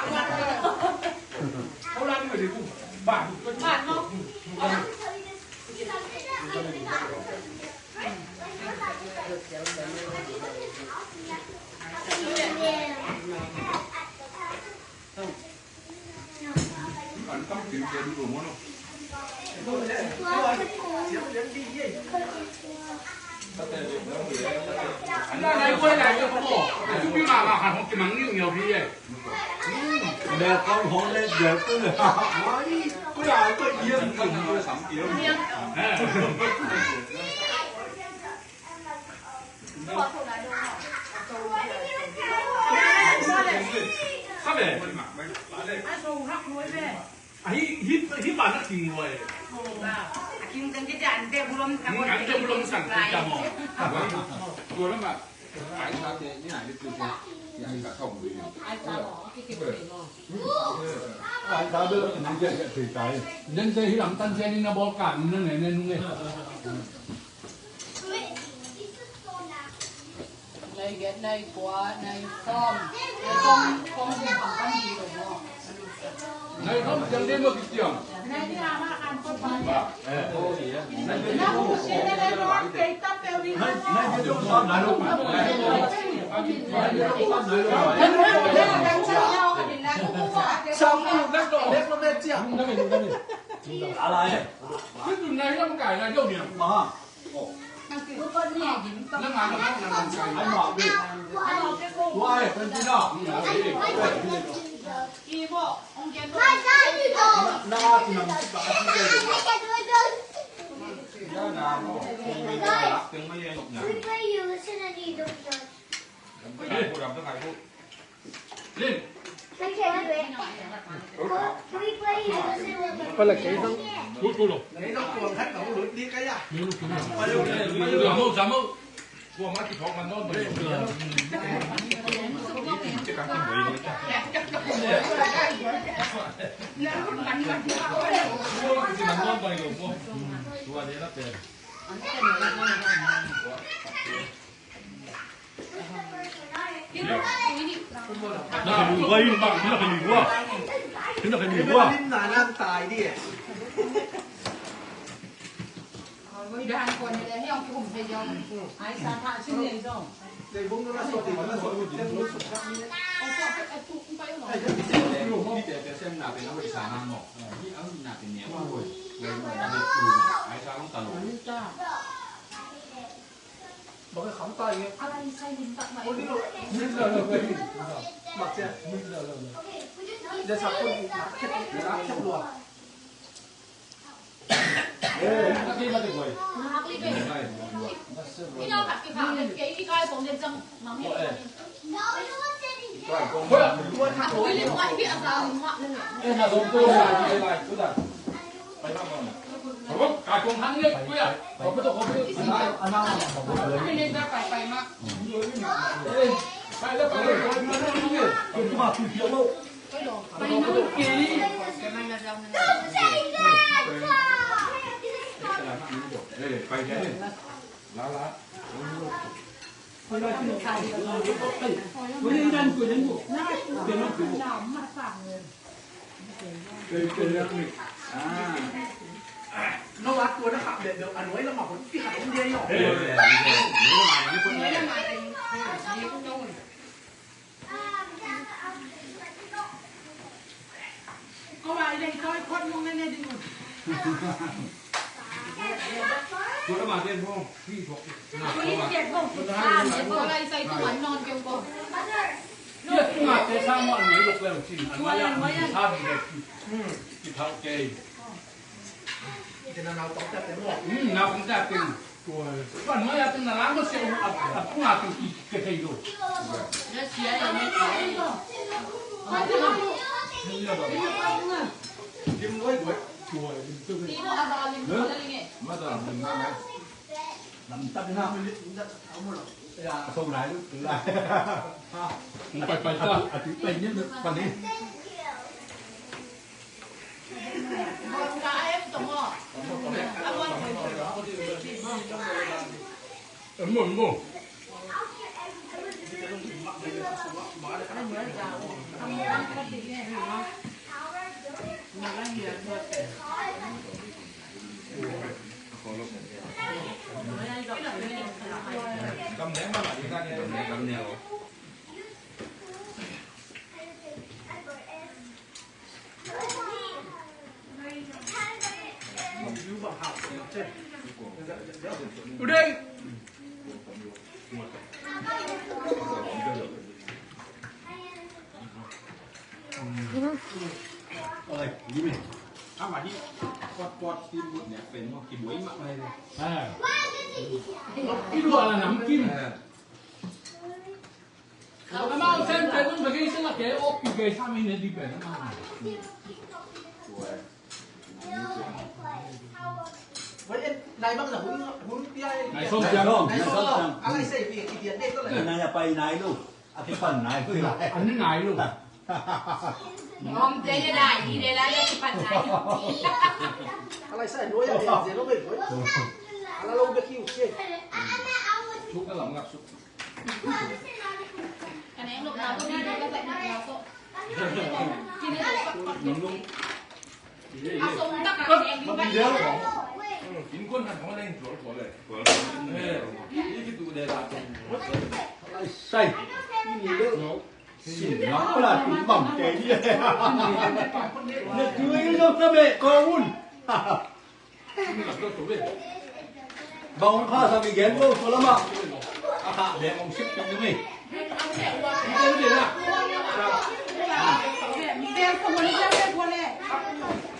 Ko la ni be bu. Ba. Ba no. Nai giat, nai kua, nai sawm. Nai sawm, sawm ding kham pan ding lo maw? Nai sawm ciang ding maw kiciam? Nai ding a ma khan kua pan. Ba, eh. Nai ding a ma khan kua pan. Sawm ding nak dawh lek lo met ciang. Ala eh. Nai lam kai nai dawh niam. Maha. Pala kei zong. Amau sem pen un bagi sila ke o pi ke sa mi ne di pen. Nai bang na hun hun pia. Nai som siang. Nai som siang. Alai sei pi ki dia ne to le. Nai ya pai nai lu. A kipan nai lu. An nai lu. Om te ya dai di le la ya kipan nai lu. Alai sei lo ya dia lo be. Ala lo be ki u che. Suk na lam ngak suk. Sai. Sin na pala tu bang te ni. Na tu i lo na be ko un. Bang hong kha sa mi gen lo, so lama. A kha bek hong sik tuk mi.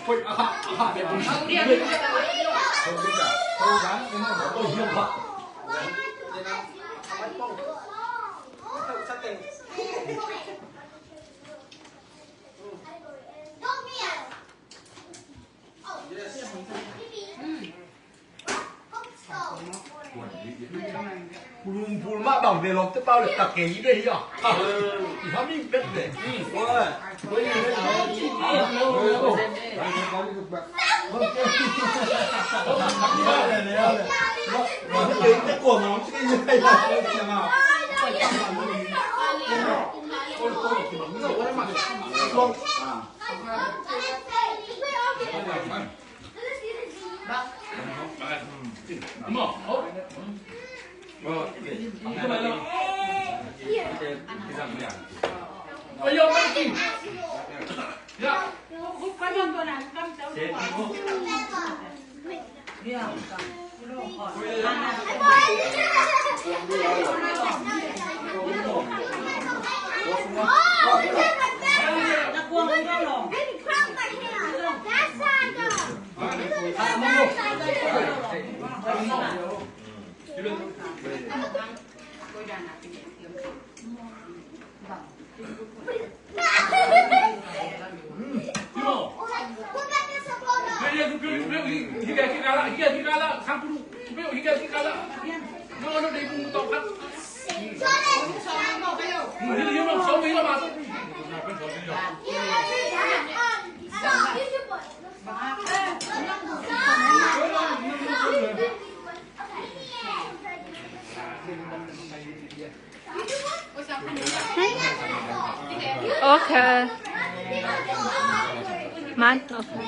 Koi, a kha, a kha bek hong sik tuk mi. Pulum pul mah bang ve lawm te pau le tak kei ve hi a. I ha mi bet ve. Okay. Man, okay.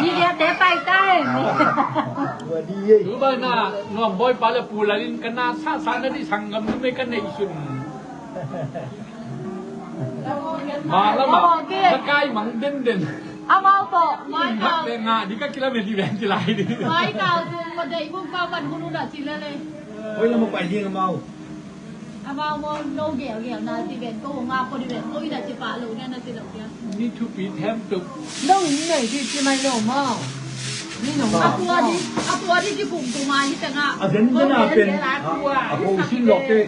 Ni dia te pai ta e. Tu bai na nuam bawi pa le pu lalin ka na sa sa na di sanggam tu me ka nei sun. Ma la ma. Ka kai mang den den. Amau to. Mak te nga di ka kilometer di ven ci lai di. Mai kau tu ma dei bung pa man hunu da ci le le. Oi la ma pai ding amau. Amau mo lo gel gel na ci ven ko nga ko di ven ko ina ci pa lo na na ci lo ya. Ni thupi them tuk. Lo ni nei di ci mai lo ma. Ni no. A tua di a tua di ci kum kum a ni ta nga. A den den a pen a ko sin lo ke.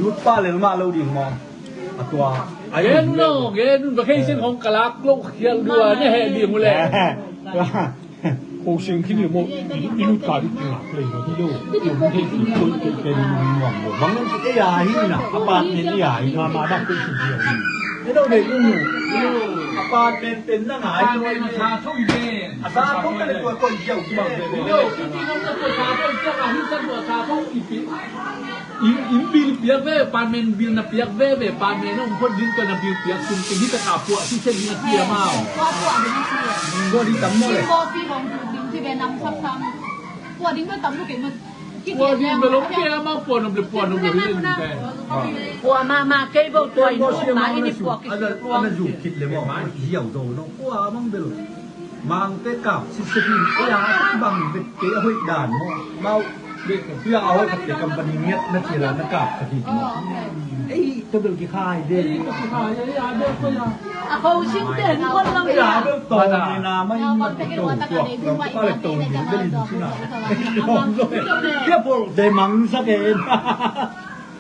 Lut pa lel mah lo ding maw? A tua. Gen un aw, gen un, vacation hong ka lak lo khial dua ne heh ding uh le. Ko sing khin le maw, i lut ka ding ngak le maw, hi lo. I om thei khin ko i pe pe ni nuam lo. Bang lam ci ei a hi na, apartment ei a hi na, ma dak ko i sin hi a hi. Hello, dei ung. Apartment pen na ngai. Apartment a sa tho i ve. A sa tho ka le tua ko i hiau ki bang ve. Hello, ki ti ngam na tua sa tho i tua ka hi sa tua sa tho i pi. In, in bil piak ve, apartment bil na piak ve ve, apartment na um phot ding tua na bil piak sum ting hi ta ka puah si sen na tia mau. Tua tua ding si. Tua ding tam mo le. Tua pi bang ding si ve nam sap sam. Tua ding ve tam lu ke ma. Puah ding ve lo pia ma puah nom le puah nom le le. Puah ma ma kei bo tua in ma ini puah ki puah. Ana zu kit le mo ma hiau do no puah mang ve lo. Mang te kap si se hin e a bang ve ke a hoih dan mo. Mau ve ke a hoih khat te company ngiat na ci la na kap khat hi mo. Ei to bel ki khai de. A ko sing te ni kon lam ya. Ei a bel to ni na mai ma to tua lam pa le to ni bel in sina. Kia bol de mang sa ke.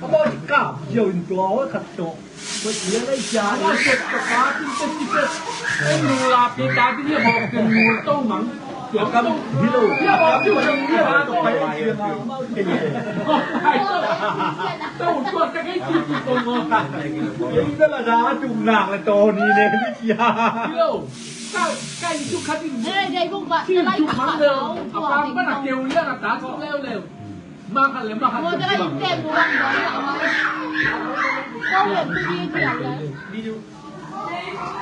A bol kap yo in tua hoih khat to. Ko tia lai sia ni. Ko tia ka tin te ti te. Ei lu la pi ta ti ni bol ke lu to mang. Kam hi lo. Kam hi lo.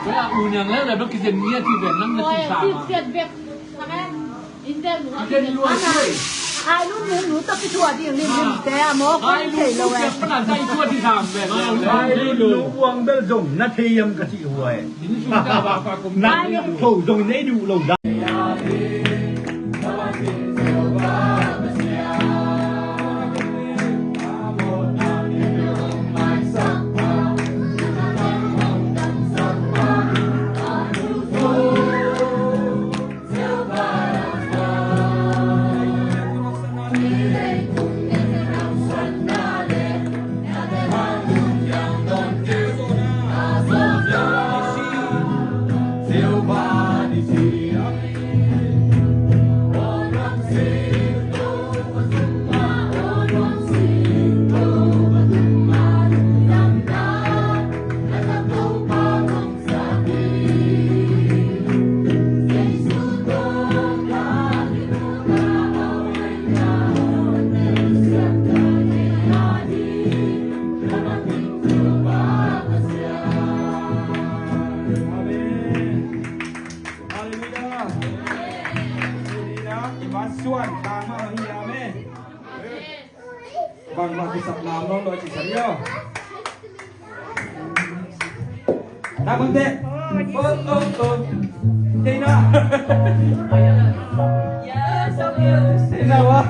Ui, a u niang leu le bek kizen ngia ti ven nang na ti sa ma. Kizen lua ti. Ai lu nu nu ta ki tua di ni ni te a mo ko ai lu thei lo nu e. Kian pa na ta i tua ti sa ve. Ai lu nu uang bel zong na thei yam ka ti huai. Ni su ta ba pa kom. Nang yam tho zong nei du lo da. Halleluia. Halleluia. I mat suan tang mah hi. Amen. Bang mah kisap nam nong lo ci sa yo. Nam bang te. Oh, oh, oh. Tena. Tena wa.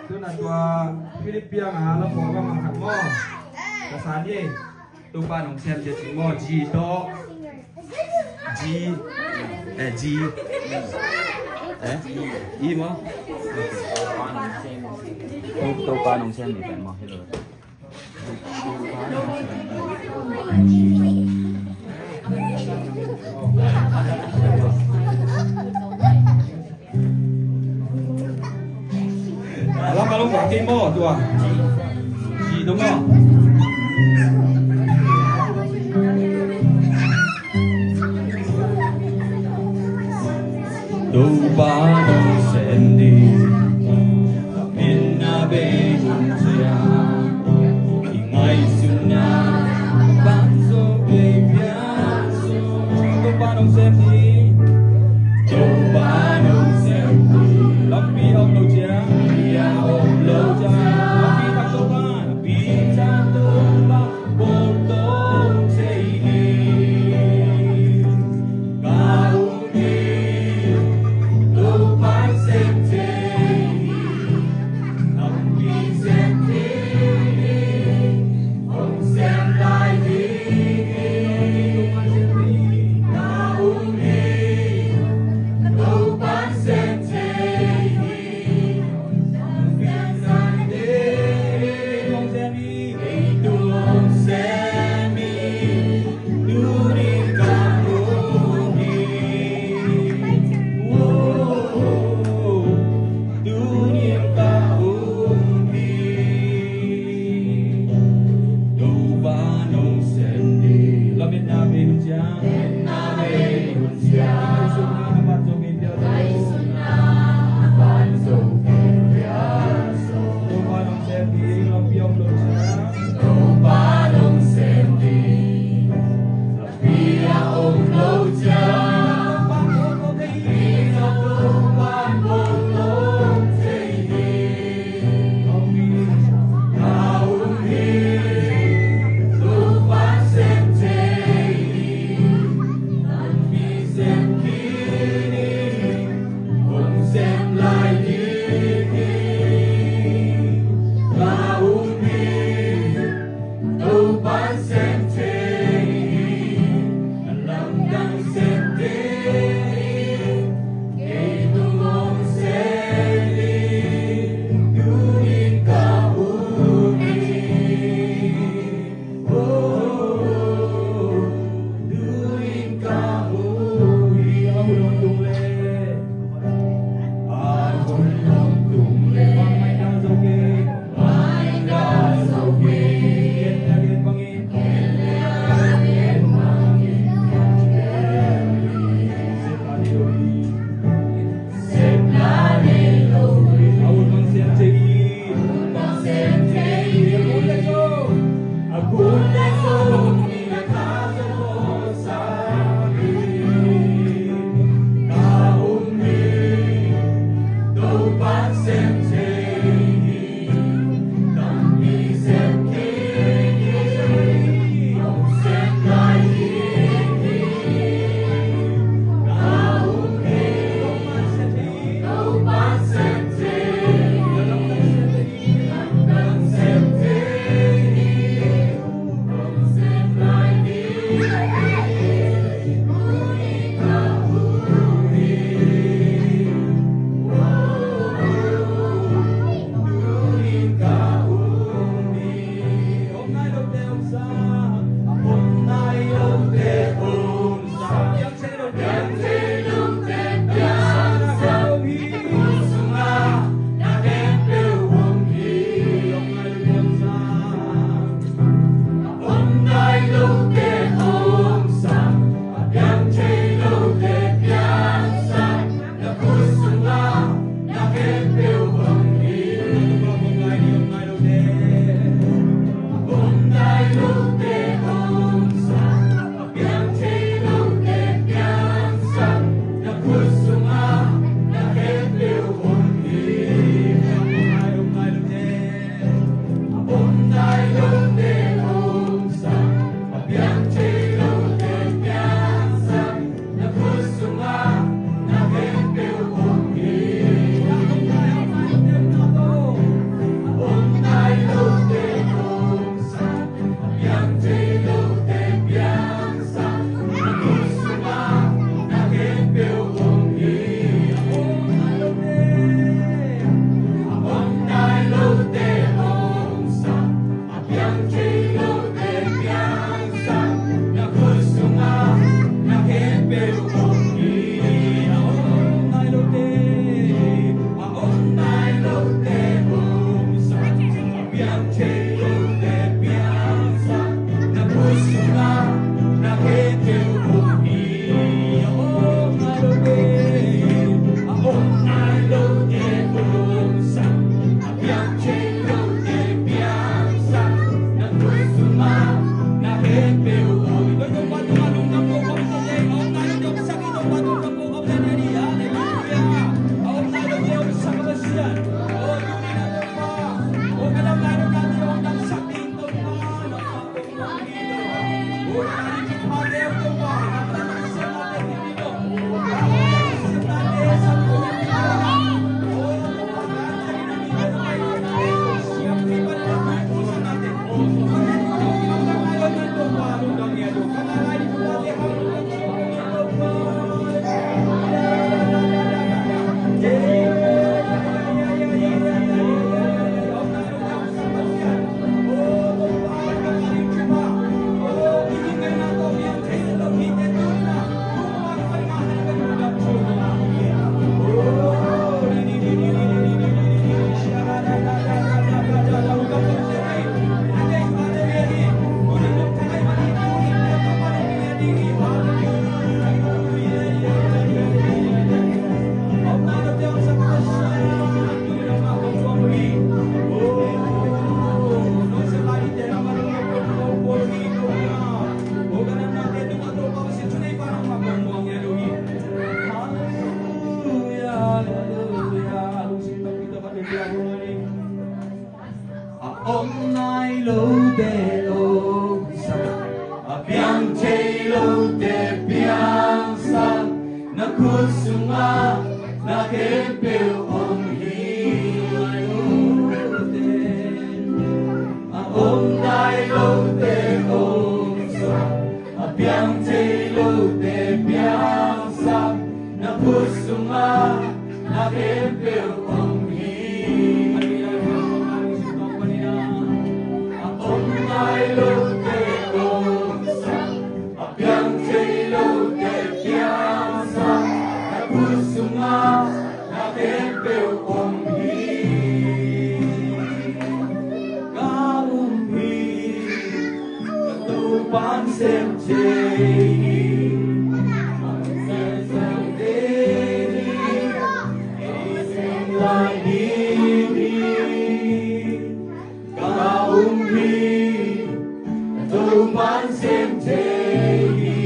Tu na tua Philip piang a la pua bang a khat maw? Ka san ye. Topa nong sem je cing maw? G tawh. G. Eh, G. Eh? E maw? Topa nong sem ni pen maw? Hello. Alam, alam, alam, alam, alam, alam. Topa nong sem ding, min a bei hun ciang, i ngaihsutna bang zo bei piang zo. Topa nong sem ding, Topa nong sem ding, lampi om lo ciang, lampi om lo ciang, lampi tak Topa, lampi tak Topa. Piang thei lote piangsak, na khut sungah na khempeuh om hi. A om nai lote omsak, a piang thei lote piangsak, na khut sungah na khempeuh om hi. A om nai lote omsak, a piang thei lote piangsak, na khut sungah na khempeuh om hi. Ka um hi, ka Topa'n sem thei hi. Ka sem thei hi, ei sem lai ding hi. Ka um hi, ka Topa'n sem thei hi.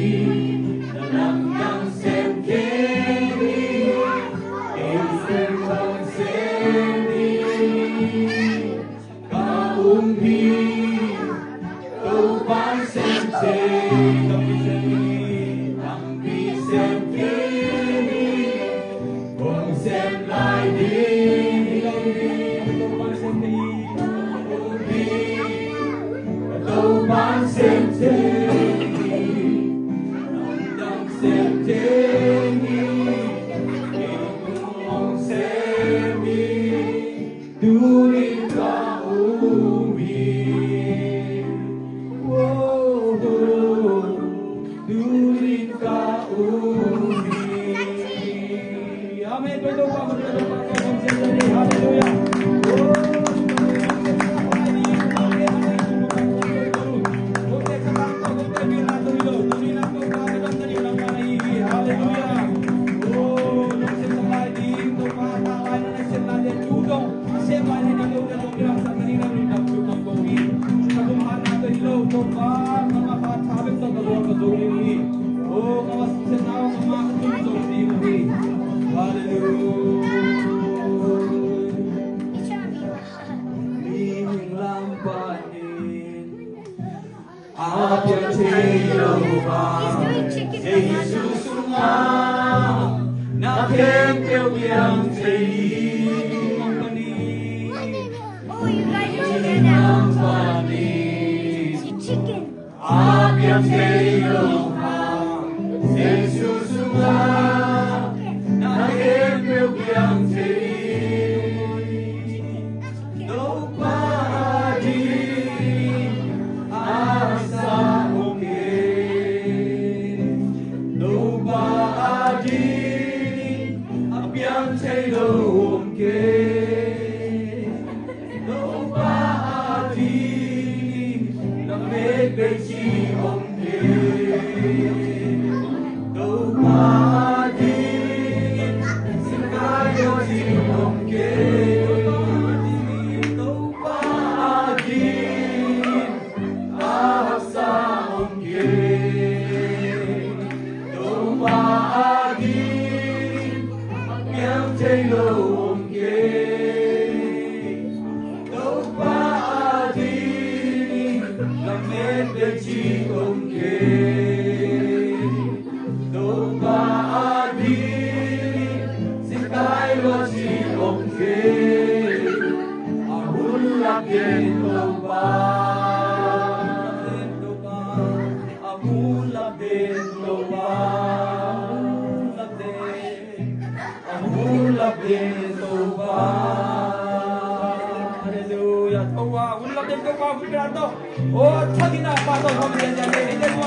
Na lamdang sem kei hi, ei sem lai ding hi. Ka um hi, Topa'n sem thei hi. Tampi sem kei hi, hong sem lai ding hi. Ka um hi, Topa'n sem thei hi. Lamdang sem thei hi, ei hong sem hi. Tuni-in ka um hi. Tuni-in ka um hi. Amen. Hallelujah. Hallelujah. Hallelujah. Mihing lam panin a piang thei lo bang, Jesu sungah na khempeuh piang thei hi. Mihing lam panin a piang thei lo bang, Jesu sungah na khempeuh piang thei hi. Topa adingin a haksa om kei. Topa adingin a piang thei lo om kei. Topa adingin lamet bei ci om kei. Topa adingin singkai lo ci om kei. Topa adingin a haksa om kei. Topa adingin a piang thei lo om kei. Topa adingin lamet bei ci om kei. Topa adingin singkai lo ci om kei. A hun lak den Topa. A hun lak den Topa. A hun lak den Topa. Hallelujah. Topa, hun lak den Topa, hun lak den Topa. O, thagina pa Topa, hun lak den Topa.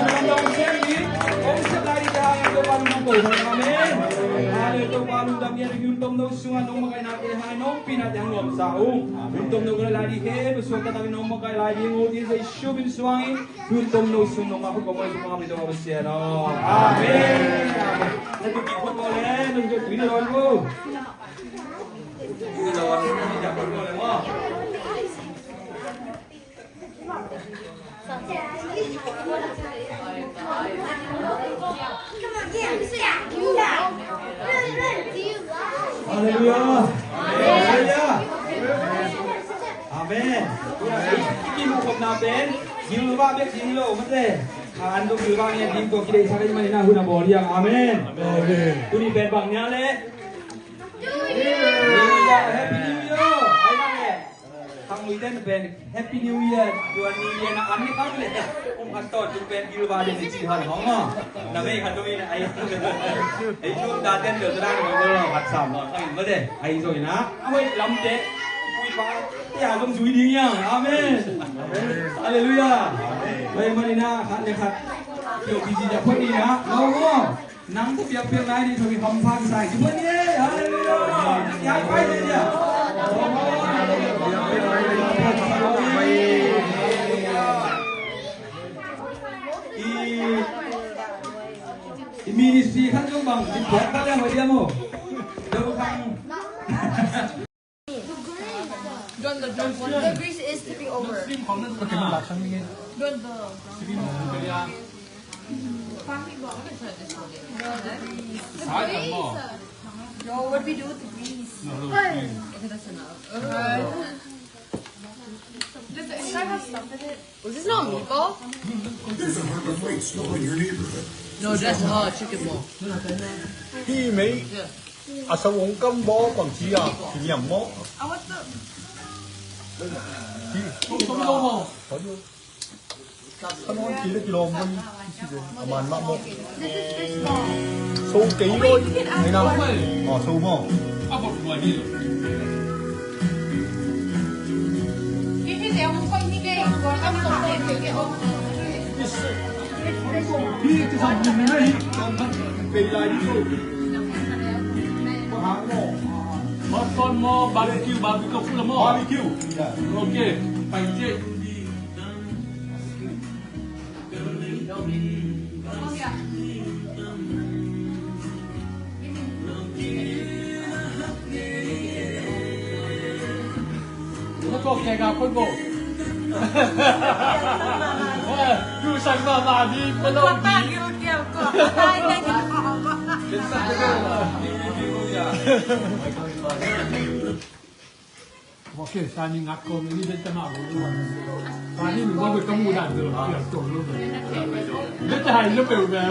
Amen. Hallelujah. Topa, hun lak den, hun tom no sunga nong makaina ke hang nong pina yang nuam sa u. Hun tom no ka lai di he, besuak ka tangin nong makai lai di ngu di Jesu min suang i. Hun tom no sung nong a khut ko mai sung a mi dong a Pasian aw. Amen. Amen. Na tu ki khut ko le, nong jo tu ni lon ko. Ni lon, ni ja khut ko le mo. Hallelujah. Hallelujah. Amen. Ki mu khop na pen, ki mu ba bek ki lo, mate. Khan zong Bilbao ni a ding tua kideihsak ahih manin a hun a bawl hi hang. Amen. Amen. Tuni pen bang ni a leh? New Year, Happy New Year. Ahih hang leh khangluite pen Happy New Year. Tua New Year na an ni khang leh um khat tawh tung pen Bilbao ding ni ci han hong maw. Na mei khat tung in a ei. Ei tung ta ten tel ta dang lo lo khat sam lo khang in ba de. Ei zong in a a hoih lamte. Ui pa. Tia zong zui ding hi hang. Amen. Halleluiah. Tua ahih manin a khat le khat kiau pi ci ja phuan ni a. Lo maw. Nang tawh biakpiak lai ding tawh mi hampha kisai ci phuan ni. Halleluiah. Nang kiang pai ni a. I, i ministry khat zong bang i buat khat le hoih dia maw. Dau khang. John, the John, the grease is tipping over. John, the. Yo, what we do with the grease? Okay, that's enough. Alright. Does it have stuff in it? Was this not meatball? There's a Harbor Freight store in your neighborhood. No, that's uh, chicken ball. Hih mei a sa wong kam baw bang ci a kiniam maw? Hih. Khan hong ci le kilawm bang ci le a man mah maw? So kei lo. Ngai na. Aw, so maw? Mutton maw, barbecue, barbecue full maw? Barbecue. Yeah. Okay. Pai cek. Tua kong khe ga phun bo. Yu sang ma ma di, ma lo di. Ok, sani ngak ko, ini dia tengah. Sani ni, wa ka mu dan tu, ya, tu, tu. Dia tak hai le peu peu.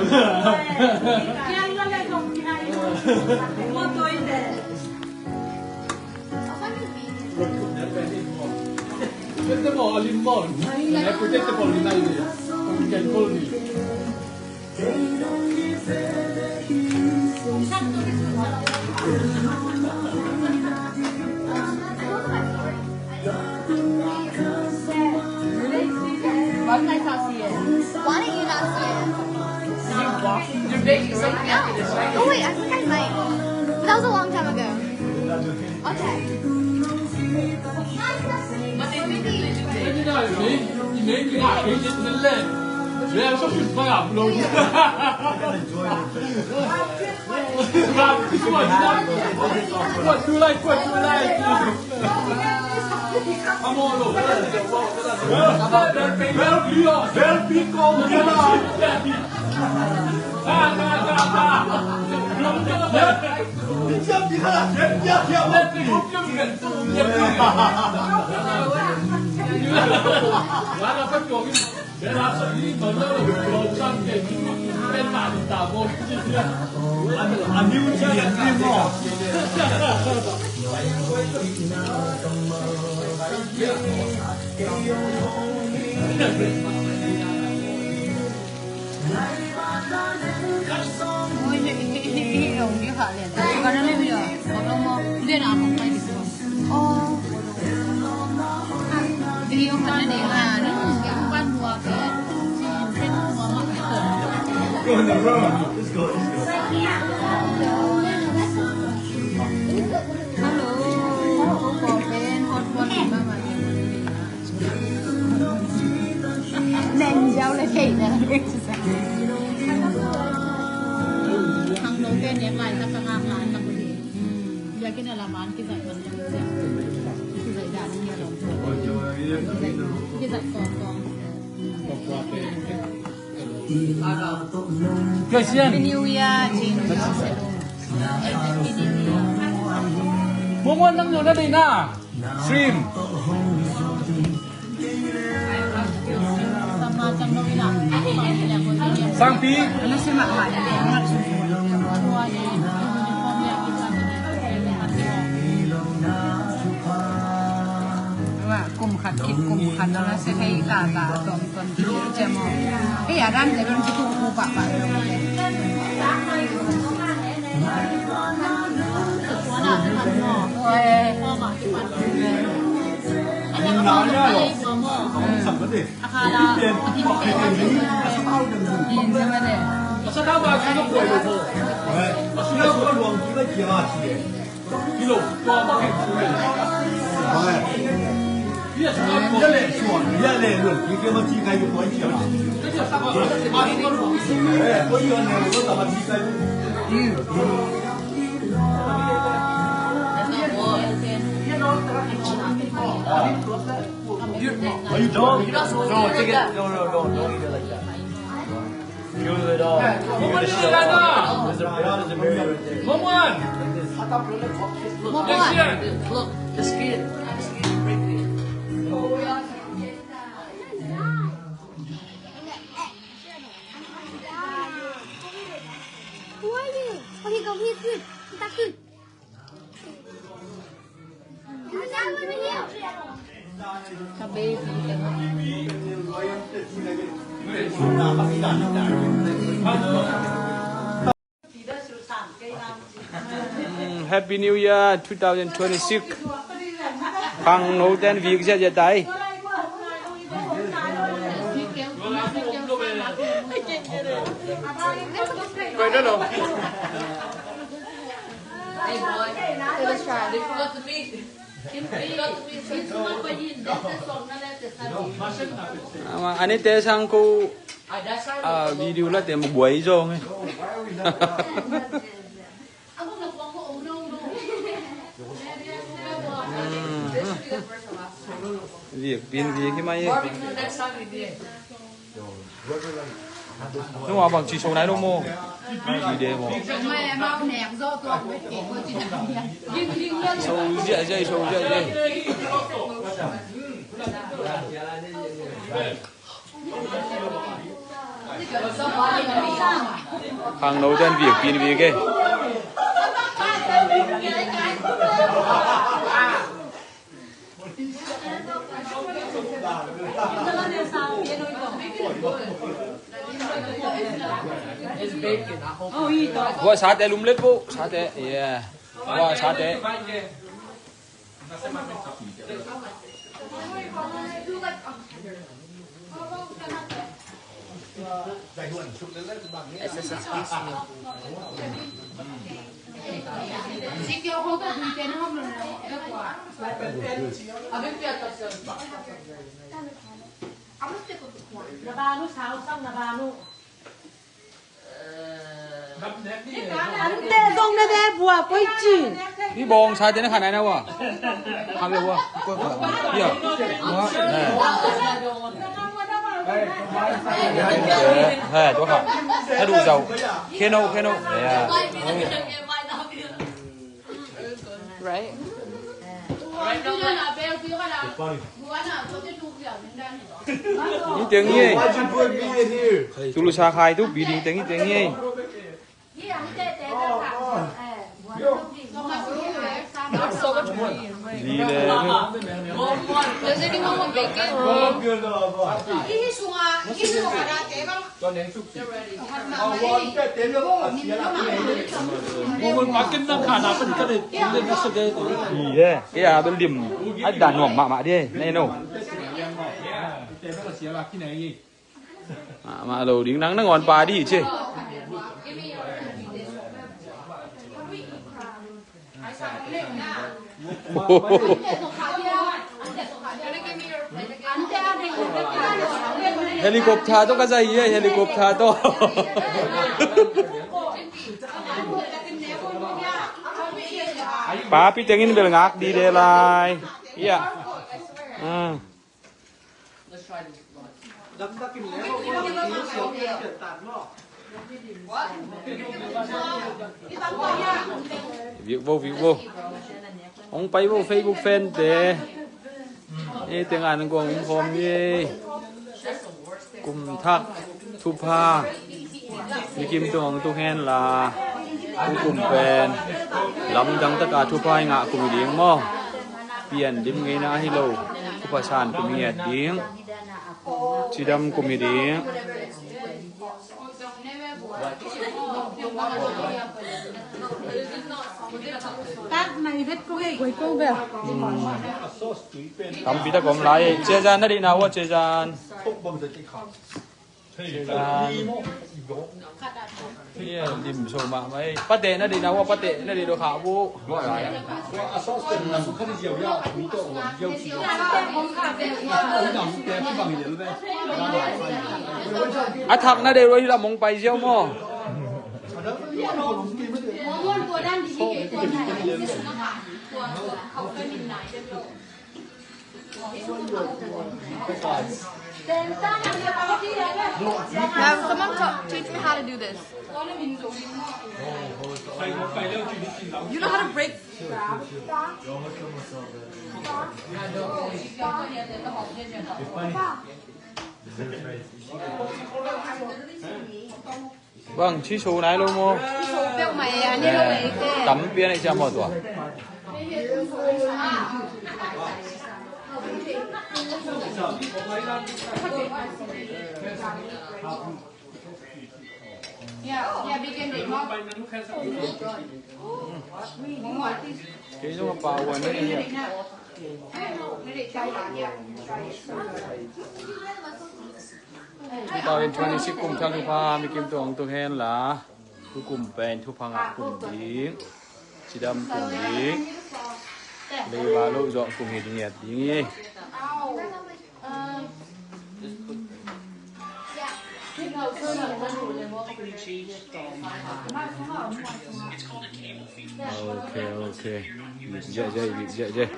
Dia tak mau alim bon. Aku dia tak mau ni. Kan kau ni. Why don't you not see it? You're baking something after this, right? Oh wait, I think I might. That was a long time ago. Okay. Hello. Nen jau le thei na. Hang no ke ne mai ta ka ngang lai ta ku ni. Ya ki na la man ki zai man. Ki zai da ni ya lo. Ki zai ko ko. Kasian. New Year, Jing. Mungwan nang nyo na dei na. Stream. Bangpi. Ana se mahmah le le ngal sung sung. Kum khat khit kum khat ana se hei ka ka tom tom ti ciam aw. Hei a dan te ron ki tu ku pa pa. Oi. No, take it. No, no, no, don't eat it like that. Peel it off. There's a, there's a mirror right there. Look, the skin. The skin. Break it. Who are you? Oh, he go, he's good. He's not good. Mm, Happy New Year two thousand twenty-six. Khangno ten vik ziahziah tai. Ama, ani te sang ko, ah, video la te ma buai zong e. Mm. Viak pin viak hi mai e. Nua bang ci so nai lo mo. Ci de mo. So ziahziah, so ziahziah. Khangno ten viak pin viak e. Vo sate lum let vo sate, yeah. Vo sate. Ante zong na de bua koi ci. Ni bawng sa te na khan ai na wa. Khan le wa. Ya. He, he, tua kha. Adu zau. Khe no, khe no. Ya. Right? Ni teng ye. Tulusa khai tu biding teng, ni teng ye. Ni le. Does anyone want bacon? Kei a bel dim a dan nuam mahmah di, nei no. Mahmah lo ding, nang nangawn pa di ci. Helicopter tawh ka zai hi, helicopter tawh. Papi tengin bel ngak dide lai. Ia. Viu vo, viu vo. Hong pai vo Facebook fan te. E teng an guang hong khawm ni. Kum thak thupha. Mikim tung hong tung hen la, tukum pen lamdang taka thupha i ngah kum hi ding maw? Pian dim ngeina hi lo, thupha san kum hi ngiat ding, cidam kum hi ding. Tampi tak om lai. Cezan na dihna uh a, Cezan. Cezan. Dim so mahmah ei. Pate na dihna uh a, pate na dih dawh khah uh. A thak na deuh hi la mong pai ziau maw? Um, someone ta- teach me how to do this. You know how to break? Bang, ci so nai lo maw? Ci so peuhmah e, a ne lo e. Tam pian e cia maw tua. Kei zong a pau a ne. Two thousand twenty-six kum thang thupha mikim tung hong tung hen la, tukum pen thupha ngah kum ding, cidam kum ding, leiba loh zawh kum hi ding ngiat ding hi. Ok, ok. Ziahziah, ziahziah.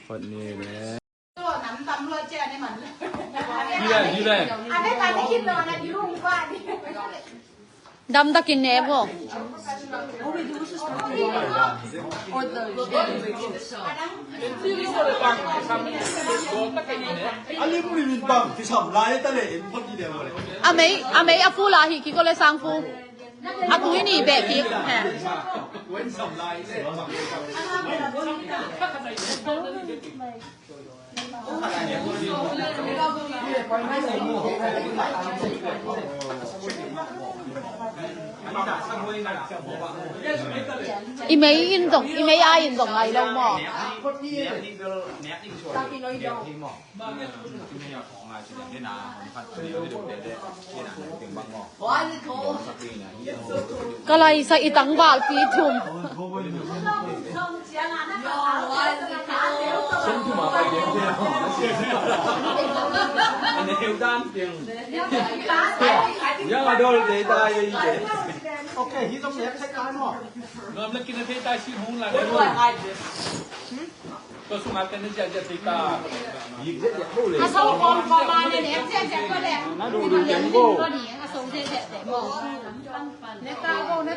Hot ni le. Dam takin ne vo. A mei, a mei a fu la hi kiko le sang fu. A tui ni beh kik. I mei in zong, i mei a in zong ngai lo maw? Ka laisa i tangvalpi thum.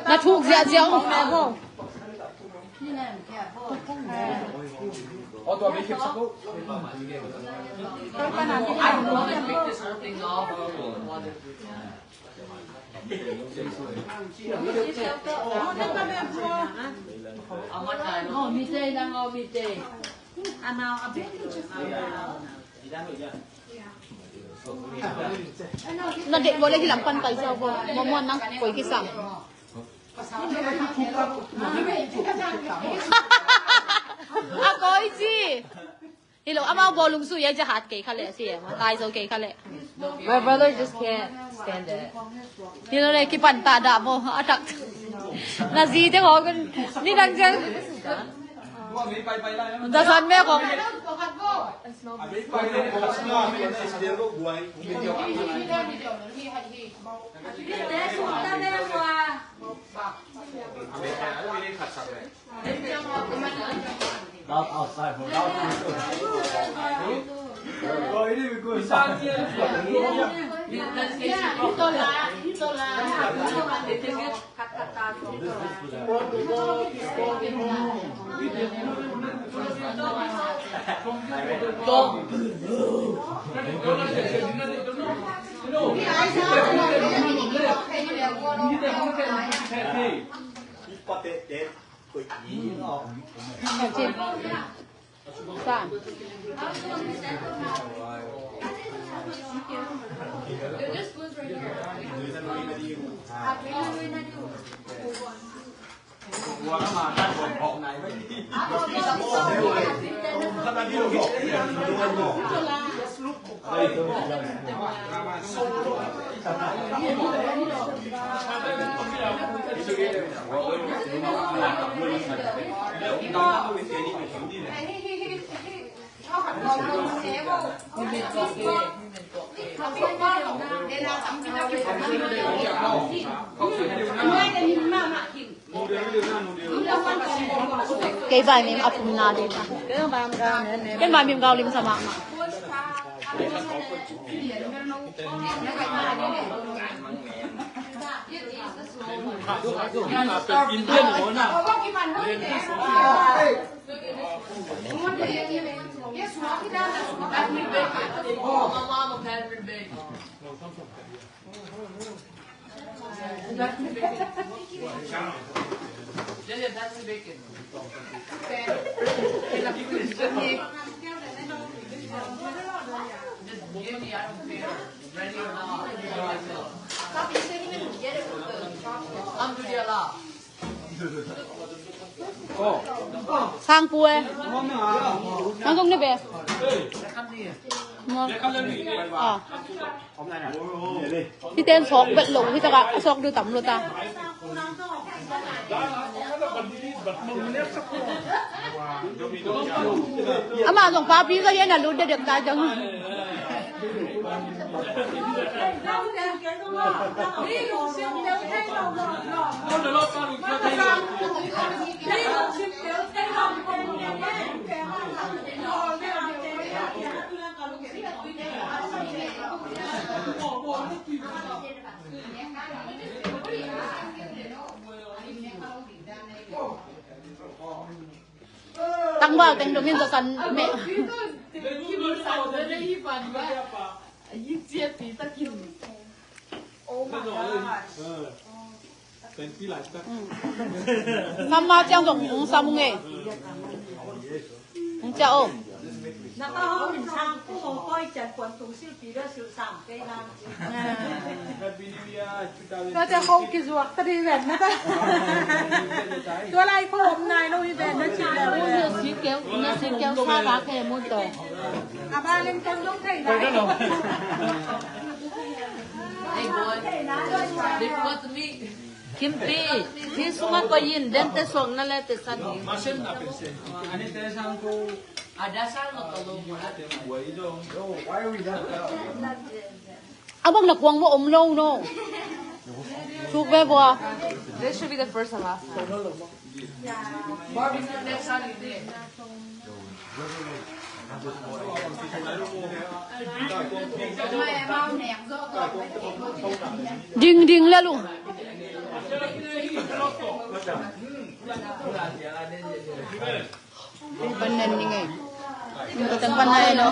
Na thuk ziahziah uh. Na deih bo le hi lam pan pai ziau bo. Mo mo nang koi kisam. A koi ci. Hi lo, amau bawlung sui a, jahat kei kha leh, si em, tai zo kei kha leh. My brother just can't stand it. Hi lo le, kipan ta dah bo, a tak. Na zi te ho kan, ni dang jang. Da san me ko. Kei vai mim a pum na ding. Kei vai mim gau lim sa mahmah. Sang pu e. Nang zong ni be. Ah. Hi ten sawk bet lo hi taka, a sawk du tam lo ta. Ama zong papi ka lian a lut de dek ta jang. Tangval teng dongin zasan meh. Samma ciang zong hong sam nge. Hong cia o. Nate ho kizuak ta di ven nate. Tua lai ko om nai lo i ven na ci le. Na si keu, na si keu sa ba ke mu to. A ba leng tong dong thei lai. Hey boy, this was me. Kimpi, hi sungah koi in, den te suak na le te san hi. A bang na kuang mo om lo no. Suk ve bua. This should be the first and last time. Ding ding le lu. Pan nen ni ngei. Teng pan nen no.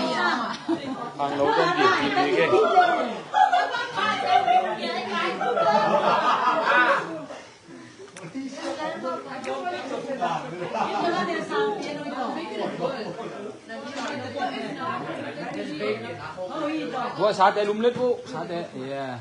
Ang lo kan di ni ngei. Buat sate lumlet bu, sate, yeah.